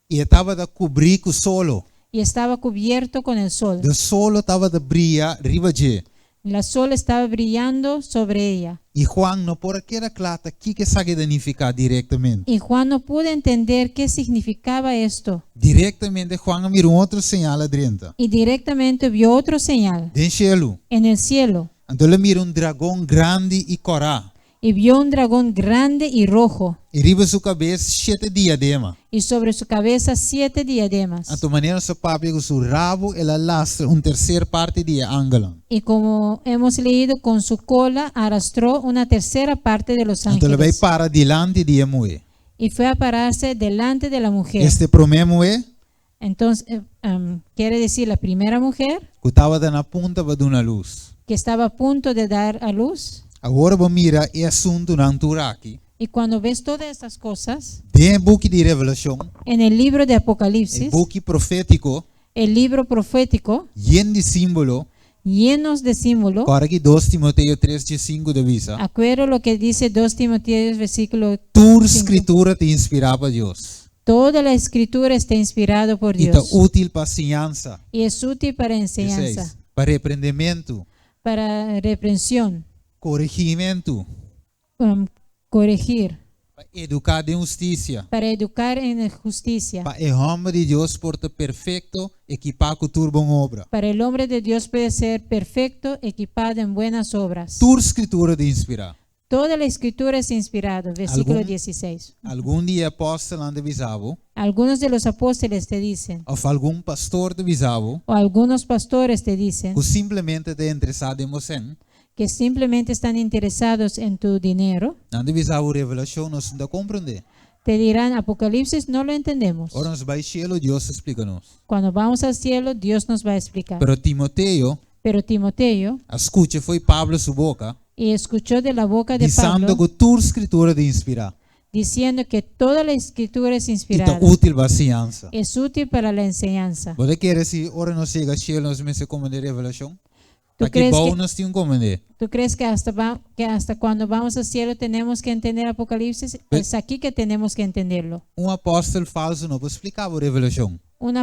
I e tabata kubrí ku solo. Y estaba cubierto con el sol. E solo tabata bria riba dje. La sol estaba brillando sobre ella. I Juan no por a keda kla ta kiko esaki ta nifiká direktamente. Y Juan no pudo entender qué significaba esto. Direktamente Juan a mira un otro señal adrenta. Y directamente vio otro señal Den shelu. En el cielo. Anto el a mira un dragon grandi i kòrá. Y vio un dragón grande y rojo. I riba su kabes shete diadema. Y sobre su cabeza siete diademas. Anto manera nos a papia ku su rabu el a lastra un terser parti di e angelnan. Y como hemos leído, con su cola arrastró una tercera parte de los Anto el a bai ángeles. Para dilanti di e muhé. Y fue a pararse delante de la mujer. Esta e promé muhé Entonces, quiere decir la primera mujer ku tabata na punta pa duna lus. Que estaba a punto de dar a luz. Awor bo mira e asuntunan tur aki. Y cuando ves todas estas cosas, Den e buki di Revelashon, en el libro de e Apocalipsis, buki profétiko, el libro profético, yen di símbolo, llenos de símbolo, Kòrda ki 2 Timoteo 3 5 ta bisa. Acuerdo lo que dice 2 Timoteo versículo Tur 5. skritura ta inspirá pa Dios. Toda la escritura está inspirada por I ta Dios útil pa siñansa. Y es útil para enseñanza, 16. Pa reprendementu. Para reprensión, Koregimentu. Corregir, Pa eduká den hustisia. Para educar en justicia, Pa e hòmber di Dios por ta perfekto, ekipá ku tur bon obra. Para el hombre de Dios puede ser perfecto, equipado en buenas obras. Tur skritura ta inspirá. Toda la escritura es inspirada, versículo 16. Algun di e apòstelnan ta bisa bo, Algunos de los apóstoles te dicen, òf algun pastor ta bisa bo, o algunos pastores te dicen, ku simplemente ta interesá den bo sèn, que simplemente están interesados en tu dinero, nan ta bisa bo Revelashon nos no ta komprondé. Te dirán: "Apocalipsis no lo entendemos". Ora nos bai shelu, Dios ta splika nos. Cuando vamos al cielo, Dios nos va a explicar. Pero Timoteo Pero Timoteo, a skucha fo'i Pablo su boka, y escuchó de la boca de bisando Pablo, ku tur skritura ta inspirá diciendo que toda la escritura es i ta inspirada. útil pa siñansa. Es útil para la enseñanza. Bo ta kere si ora nos yega shelu nos mester komprondé Revelashon? ¿Tú Aki crees bou que, nos tin ku komprondé. ¿Tú crees que hasta cuando vamos al cielo tenemos que entender Apocalipsis? Es aquí que tenemos que entenderlo. Un apòstel falsu no por splika bo Revelashon. Un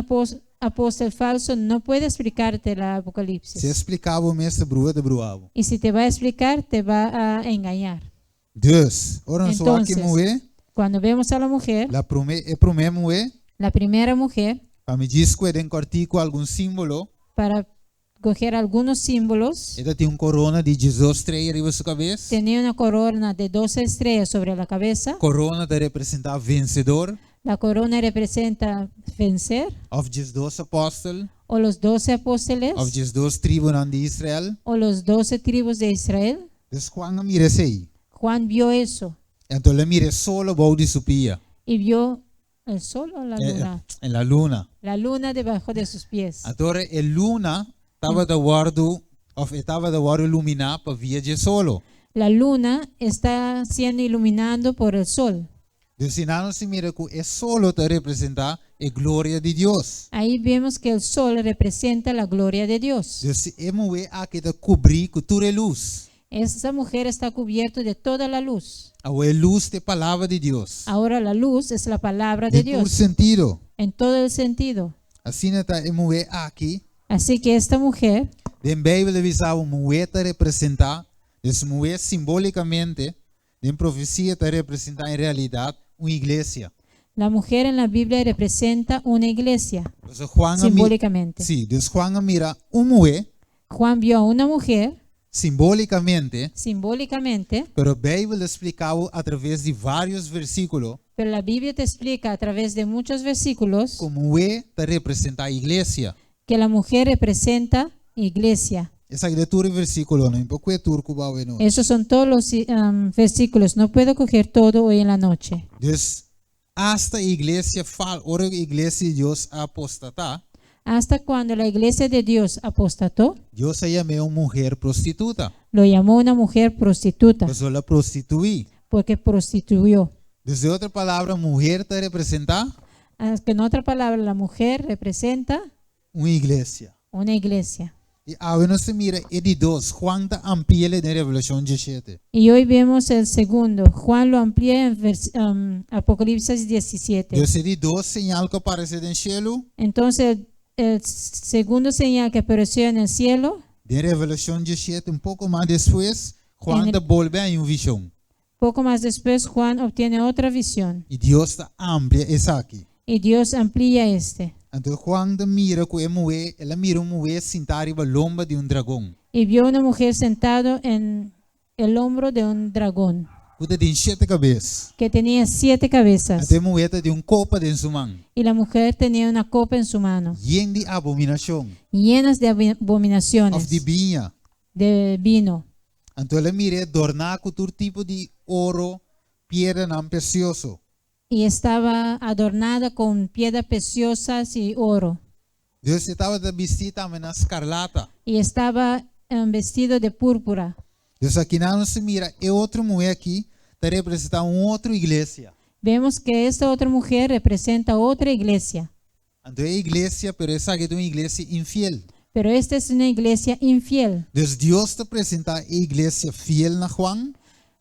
apóstol falso no puede explicarte la Si Apocalipsis. e splika bo mes ta brua ta brua bo. Y si te va a explicar, te va a engañar. Dus, ora nos wak Entonces, e muhé, cuando vemos a la mujer, la promé, e promé muhé, la primera mujer, pa mi djis kue den kòrtiku algun símbolo, para coger algunos símbolos, e tatin un korona di 12 strea riba su kabes. Tenía una corona de 12 estrellas sobre la cabeza. Korona ta representá vensedor, La corona representa vencer, òf 12 apòstel, o los 12 apóstoles, òf 12 tribunan di Israel. O los 12 tribus de Israel. Dus Juan a mira esei. Juan vio eso Anto el a mira e solo bou di su pia. Y vio el sol o la Eh, luna. eh, la luna. La luna debajo de sus pies. Anto e luna tabata wòrdu, òf e tabata wòrdu iluminá pa via di e solo. La luna está siendo iluminando por el sol. Dus einan nos ta mira ku e solo ta representá e gloria di Dios. Ahí vemos que el sol representa la gloria de Dios. Dus e muhé aki ta kubrí ku tur e lus. Esa mujer está cubierta de toda la luz. Awor e lus ta e palabra di Dios. Ahora la luz es la palabra de Den tur Dios sentido. En todo el sentido. Asina ta e muhé aki. Así que esta mujer, Den Beibel ta bisa bo muhé ta representá, dus muhé simbólikamente, den profesia ta representá en realidat un iglesia. La mujer en la Biblia representa una iglesia, Dus Juan a mi- simbólicamente. Sí, dus Juan a mira un muhé Juan vio a una mujer, simbólikamente, simbólicamente, pero Beibel ta splika bo a traves di vários versíkulo pero la Biblia te explica a través de muchos versículos ku muhé ta representá iglesia. Que la mujer representa iglesia. Esaki ta tur e versíkulonan, no por kue tur ku bo awe nochi. Esos son todos los versículos. No puedo coger todo hoy en la noche. Dus hasta iglesia fal, ora iglesia di Dios a apostatá, Hasta cuando la iglesia de Dios apostató, Dios a yam'é un muhé prostituta. Lo llamó una mujer prostituta Pasobra el a prostituí. Porque prostituyó. Den otro palabra, muhé ta representá Ah, que en otra palabra, la mujer representa un iglesia. Una iglesia. I awe nos ta mira e di dos, Juan ta ampli'é den Revelashon 17. Y hoy vemos el segundo. Juan lo amplía en Apocalipsis 17. Anto, e di dos señal ku a aparesé den shelu, Entonces, el segundo señal que apareció en el cielo, den Revelashon 17, un poko mas despues, Juan ta bolbe haña un vishon. Poco más después, Juan obtiene otra visión. I Dios ta amplia esaki. Y Dios amplía este. Anto Juan ta mira ku e muhé, el a mira un muhé sintá riba lomba di un dragon. Y vio una mujer sentado en el hombro de un dragón Ku tin shete kabes. Que tenía siete cabezas. Anto e muhé tin un kopa den su man. Y la mujer tenía una copa en su mano, Yen di abominashon. Llenas de abominaciones, Òf di biña. De vino. Anto el a mir'é dòrná ku tur tipo di oro, piedranan presioso. Y estaba adornada con piedras preciosas y oro. Anto e tabata bistí tambe na skarlata. Y estaba vestido de púrpura. Anto aki nos ta mira e otro muhé aki ta representá un otro iglesia. Vemos que esta otra mujer representa otra iglesia. Anto e iglesia, pero esaki ta un iglesia infiel. Pero esta es una iglesia infiel. Anto Dios ta presentá e iglesia fiel na Juan.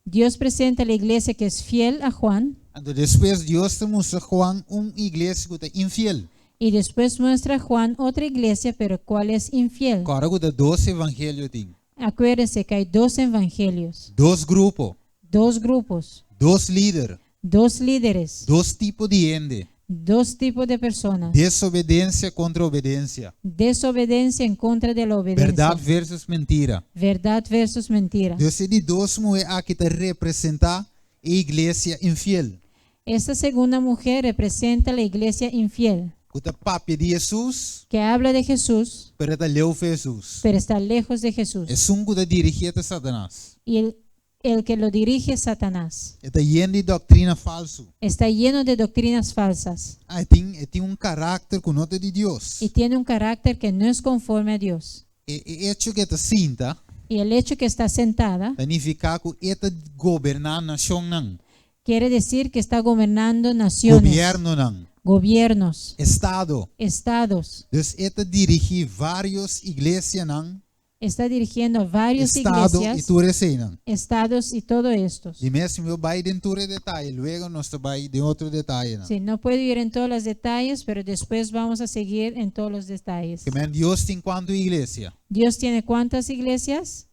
Dios presenta la iglesia que es fiel a Juan. Anto despues Dios ta mustra Juan un iglesia ku ta infiel. Y después muestra a Juan otra iglesia, pero cuál es infiel. Kòrda ku ta dos evangelio tin. Acuérdense que hay dos evangelios, Dos grupo, dos grupos, dos lider, dos líderes, dos tipo di hende. Dos tipos de personas. Desobedensia kontra obedensia. Desobediencia en contra de la obediencia. Berdat versus mentira. Verdad versus mentira. Anto e di dos muhé aki ta representá e iglesia infiel. Esta segunda mujer representa la iglesia infiel, Ku ta papia di Hesus, que habla de Jesús, pero ta leu di Hesus. Pero está lejos de Jesús. Esun ku ta dirigié ta Satanas. Y el que lo dirige es Satanás. E ta yen di doktrina falsu. Está lleno de doctrinas falsas Ah, e tin un karakter ku no ta di Dios. Y tiene un carácter que no es conforme a Dios. E, e echo ku e ta sinta, Y el hecho que está sentada ta nifiká ku e ta goberná nashonnan, quiere decir que está gobernando naciones, gobièrnunan, gobiernos, estado. Estados. Anto e ta dirigí vários iglesianan, Está dirigiendo a varias estado i iglesias, tur eseinan. Estados y todo estos. Di mes mi no por bai den tur detaye, luego nos ta bai den otro detayenan. Sí, no puedo ir en todos los detalles, pero después vamos a seguir en todos los detalles. Ke men Dios tin kuantu iglesia? ¿Dios tiene cuántas iglesias?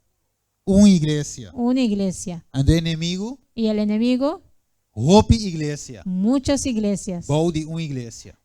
Un iglesia. Una iglesia. Anto enemigu, Y el enemigo, hopi iglesia. Muchas iglesias. Bou di un iglesia.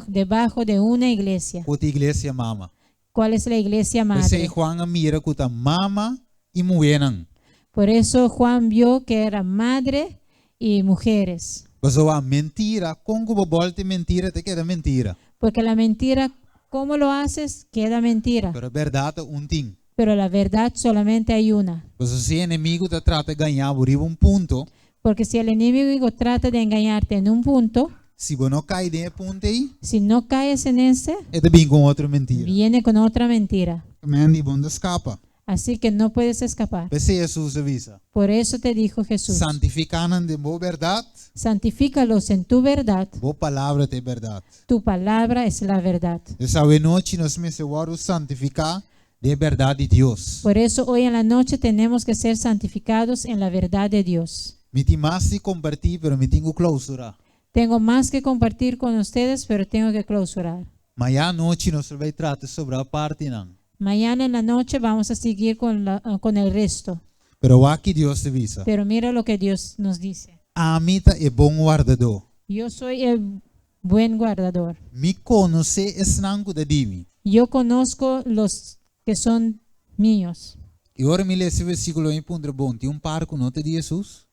Debajo de una iglesia. Kua ta iglesia mama. ¿Cuál es la iglesia P'esei madre? Juan a mira ku ta mama i muhénan. Por eso Juan vio que era madre y mujeres. Pasobra mentira, kon ku bo bòlta mentira, ta keda mentira. Porque la mentira, ¿cómo lo haces? Queda mentira. Pero berdat un tin. Pero la verdad solamente hay una. Pasobra si enemigu ta trata di gaña bo riba un punto, Porque si el enemigo trata de engañarte en un punto, si bo no kai den e punto ei, si no caes en ese, e ta bin ku otro mentira. Viene con otra mentira. Men bo no ta skapa. Así que no puedes escapar. P'esei Hesus a bisa. Por eso te dijo Jesús: Santifiká nan den bo berdat, Santifícalos en tu verdad. Bo palabra ta berdat. Tu palabra es la verdad. Anto awe nochi nos mester santifiká den berdat di Dios. Por eso hoy en la noche tenemos que ser santificados en la verdad de Dios. Mi tin mas di kompartí, pero mi tin ku klousurá. Tengo más que compartir con ustedes, pero tengo que clausurar. Mañan anochi nos ta bai trata sobrá partinan. Mañana en la noche vamos a seguir con el resto. Pero wak kiko Dios ta bisa. Pero mira lo que Dios nos dice. Ami ta e bon wardadó. Yo soy el buen guardador. Mi konosé esnan ku ta di mi. Yo conozco los que son míos. I ora mi lesa e versíkulo mi puntra bon, tin un par ku no ta di Hesus?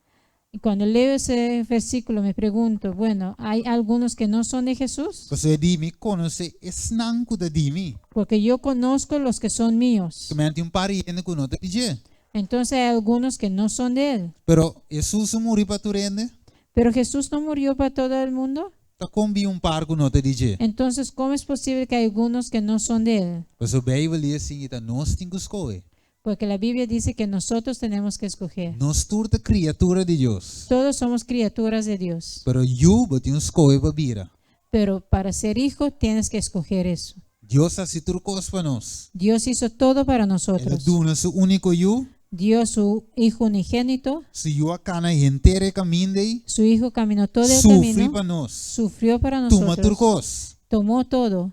Y cuando leo ese versículo me pregunto: bueno, ¿hay algunos que no son de Jesús? Pasobra e di mi konosé esnan ku ta di mi. Porque yo conozco los que son míos. Ke men tin un par hende ku no ta di dje. Entonces hay algunos que no son de él. Pero Hesus a muri pa tur hende. Pero Jesús no murió para todo el mundo. Ta kon bin un par ku no ta di dje. Entonces, ¿cómo es posible que hay algunos que no son de él? Pasobra Beibel ta bisa, nos tin ku skohe. Porque la Biblia dice que nosotros tenemos que escoger. Nos tur ta kriatura di Dios. Todos somos criaturas de Dios. Pero yu bo tin ku skohe pa bira. Pero para ser hijo tienes que escoger eso. Dios a hasi tur kos pa nos. Dios hizo todo para El a nosotros. duna su úniko yu. Dio su hijo unigénito. Su yu a kana henter e kaminda ei. Su hijo caminó todo el Sufri camino. pa nos. Sufrió para Tuma nosotros. tur kos. Tomó todo.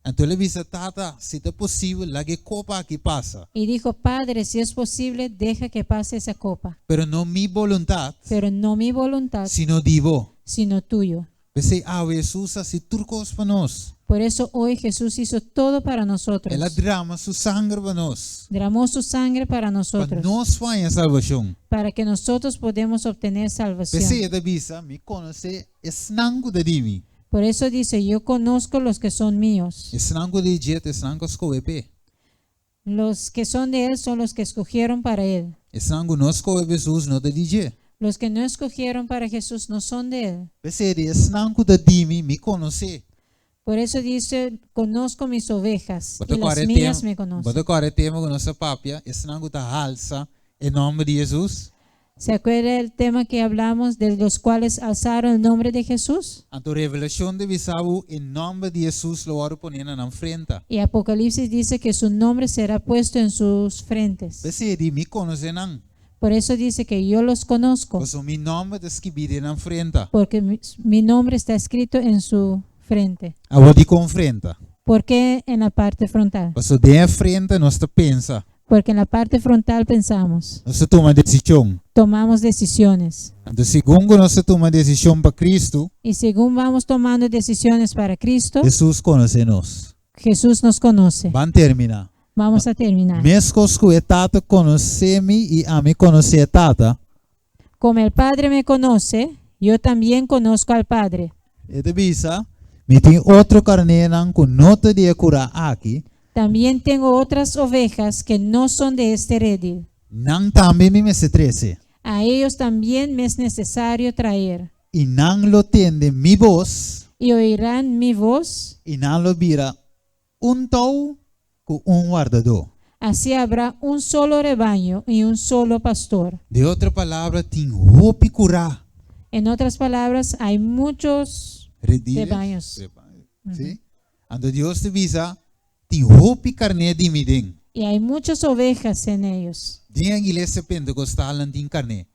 Anto el a bisa, Tata, si ta posibel, laga e kopa aki pasa. Y dijo: "Padre, si es posible, deja que pase esa copa. Pero no mi boluntat, Pero no mi voluntad, sino di bo." sino tuyo." P'esei awe Hesus a hasi tur kos pa nos. Por eso hoy Jesús hizo todo para nosotros. El a drama su sanger pa nos. Derramó su sangre para Pa nosotros. nos haña salbashon. Para que nosotros podemos obtener salvación. P'esei e ta bisa, mi konosé esnan ku ta di mi. Por eso dice: "Yo conozco los que son míos." Esnan ku ta di dje ta esnan ku a skohe p'e. Los que son de él son los que escogieron para él. Esnan ku no a skohe pa Hesus no ta di dje. Los que no escogieron para Jesús no son de él. P'esei esnan ku ta di mi, mi konosé. Por eso dice: "Conozco mis ovejas y las Bota mías me conocen." Bo ta kòrda e tema ku nos a papia, esnan ku ta halsa e nòmber di Hesus. ¿Se acuerda el tema que hablamos de los cuales alzaron el nombre de Jesús? Anto Revelashon ta bisa bo e nòmber di Hesus lo wòrdu poné na nan frenta. Y Apocalipsis dice que su nombre será puesto en sus frentes. P'esei e di, mi konosé nan. Por eso dice que yo los conozco, Pasobra mi nòmber ta skibí den nan frenta. Porque mi nombre está escrito en su frente. Awor dikon frenta? ¿Por qué en la parte frontal? Pasobra den frenta nos ta pensa. Porque en la parte frontal pensamos, Nos ta tuma desishon. Tomamos decisiones. Anto, segun nos ta tuma desishon pa Kristu, Y según vamos tomando decisiones para Cristo, Hesus konosé nos. Jesús nos conoce. Ban terminá. Vamos a terminar. Meskos ku e Tata konosé mi i ami konosé e Tata. Como el Padre me conoce, yo también conozco al Padre. E ta bisa, mi tin otro karnénan ku no ta di e kurá aki. También tengo otras ovejas que no son de este redil. Nan tambe mi mester trese. A ellos también me es necesario traer. I nan lo tende mi bos. Y oirán mi voz. I nan lo bira un tou ku un wardadó. Así habrá un solo rebaño y un solo pastor. Den otro palabra, tin hopi kurá. En otras palabras, hay muchos Rediles. rebaños. Si? Anto Dios ta bisa, tin hopi karné di mi den. Y hay muchas ovejas en ellos. Den iglesia pentekostal tin karné.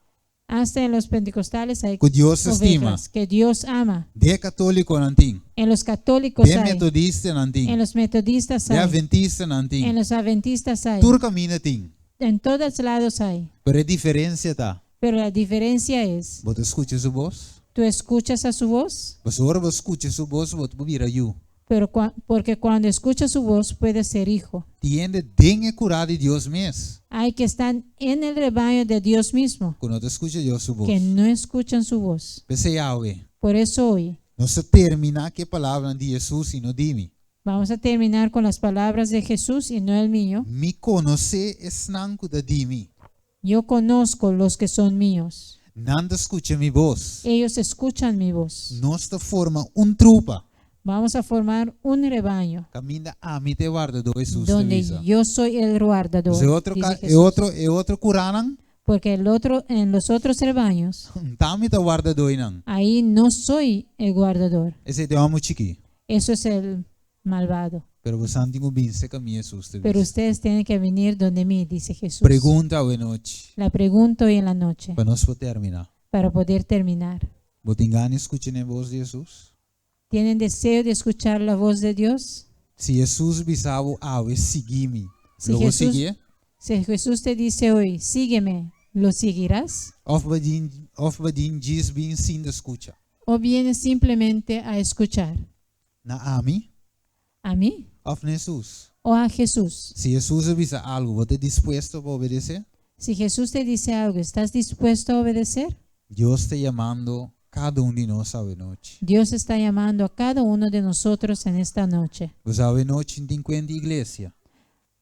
Hasta en los pentecostales hay Ku Dios stima. Ovejas que Dios ama. Den katólikonan tin. En los católicos Den hay. metodistanan En tin. los metodistas Den hay. adventistanan En tin. los adventistas hay. Tur kaminda tin. En todos lados hay. Pero e diferensia ta. Pero la diferencia es, Bo ta skucha su bos? ¿Tú escuchas a su voz? Pasobra ora bo skucha su bos, bo por bira yu. Pero porque cuando escuchas su voz puedes ser hijo. Tin hende den e kurá di Dios mes. Hay que están en el rebaño de Dios mismo, Ku no ta skucha Dios su bos. Que no escuchan su voz. P'esei awe. Por eso hoy Nos ta terminá ku e palabra di Hesus i no di mi. Vamos a terminar con las palabras de Jesús y no el mío. Mi konosé esnan ku ta di mi. Yo conozco los que son míos. Nan ta skucha mi bos. Ellos escuchan mi voz. Nos ta forma un trupa. Vamos a formar un rebaño Kaminda ami ta e wardadó, Hesus ta donde bisa. Yo soy el guardador, E otro, dice e Jesús. otro, e otro kuránan, Porque el otro, en los otros rebaños, t'ami ta wardadó einan. Ahí no soy el guardador. Esei ta e hòmber chikí. Eso es el malvado. Pero boso tin ku bin serka mi, Hesus ta Pero bisa. ustedes tienen que venir donde mí, dice Jesús. Pregunta awe nochi. La pregunta hoy en la noche, Pa nos por terminá. Para poder terminar. Bo tin gana di skucha e bos di Hesus? ¿Tienen deseo de escuchar la voz de Dios? Si Hesus bisa bo awe, sigui mi. Si Lo bo Jesús, sigui? Si Jesús te dice hoy: "Sígueme", ¿lo seguirás? Òf bo bin, òf bo bin djis bin sinta skucha? ¿O vienes simplemente a escuchar? Na ami? ¿A mí Òf na Hesus? o a Jesús? Si Hesus bisa algu, bo ta dispuesto pa obedesé? Si Jesús te dice algo, ¿estás dispuesto a obedecer? Dios ta yamando kada un di nos awe nochi. Dios está llamando a cada uno de nosotros en esta noche. Pues awe nochi no tin kuenta di iglesia,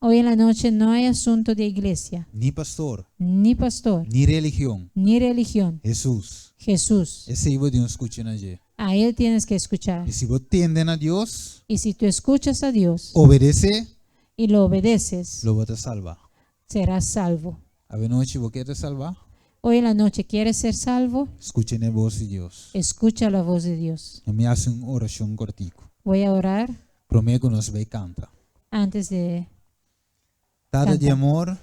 Hoy en la noche no hay asunto de iglesia, ni pastor, ni pastor, ni religion. Ni religión. Hesus. Jesús. Esei bo tin ku skucha na dje. A Él tienes que escuchar. I si bo tende na Dios, Y si tú escuchas a Dios obedesé, y lo obedeces, lo bo ta salba. Serás salvo. Awe nochi bo ke ta salbá? Hoy en la noche, ¿quieres ser salvo? Skucha e bos di Dios. Escucha la voz de Dios. Mi ta hasi un orashon kòrtiku. Voy a orar Promé ku nos bai kanta. Antes de Tata di Kanta. Amor,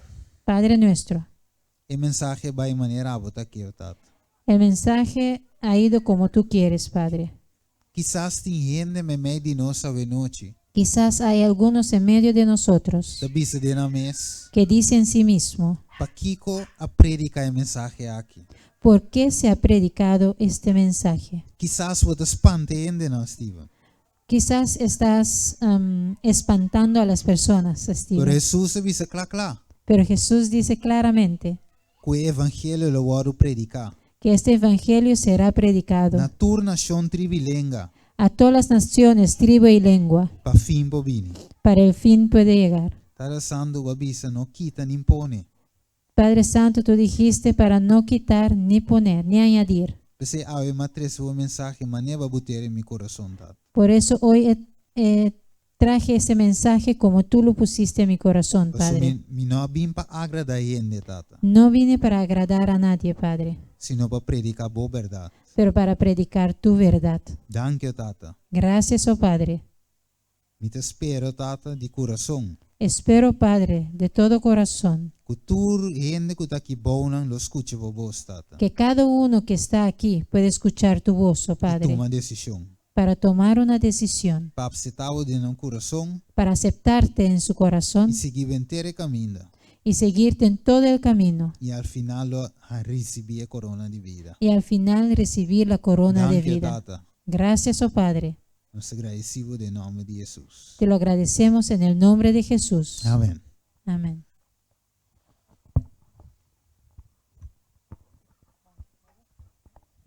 Padre nuestro. E mensahe a bai manera abo ta ke, Tata. El mensaje ha ido como tú quieres, Padre. Kisas tin hende meimei di nos awe nochi. Quizás hay algunos en medio de nosotros Ta bisa den nan mes. Que dicen en sí mismo, Pakiko a prediká e mensahe aki? ¿Por qué se ha predicado este mensaje? Kisas bo ta spanta hendenan, Steven. Quizás estás espantando a las personas, Pero Steven. Hesus a bisa kla kla. Pero Jesús dice claramente Ku e evangelio lo wòrdu prediká. Que este evangelio será predicado Na tur nashon, tribu i lenga. A todas las naciones, tribu y lengua, Pa fin por bini. Para el fin puede llegar. Tata Santu, bo a bisa no kita ni pone. Padre Santo, tú dijiste para no quitar ni poner ni añadir. P'esei awe m'a trese e mensahe manera bo a bot'é den mi kurason, Tata. Por eso hoy traje ese mensaje como tú lo pusiste en mi corazón, Paso Padre. mi, mi no a bin pa agradá hende, Tata. No vine para agradar a nadie, Padre, Sino pa prediká bo bèrdat. Pero para predicar tu verdad. Danki, Tata. Gracias, oh Padre. Mi ta spera, Tata, di kurason. Espero, Padre, de todo corazón, Ku tur hende ku ta aki bounan lo skucha bo bos, Tata. Que cada uno que está aquí pueda escuchar tu voz, oh I Padre, tuma desishon. Para tomar una decisión, Pa aseptá bo den nan kurason para aceptarte en su corazón i sigui henter kaminda. Y seguirte en todo el camino I al final lo risibí e korona di bida. Y al final recibir la corona de Danki, vida. Tata. Gracias, oh Padre. Nos ta gradisí bo den nòmber di Hesus. Te lo agradecemos en el nombre de Jesús. Amèn. Amén.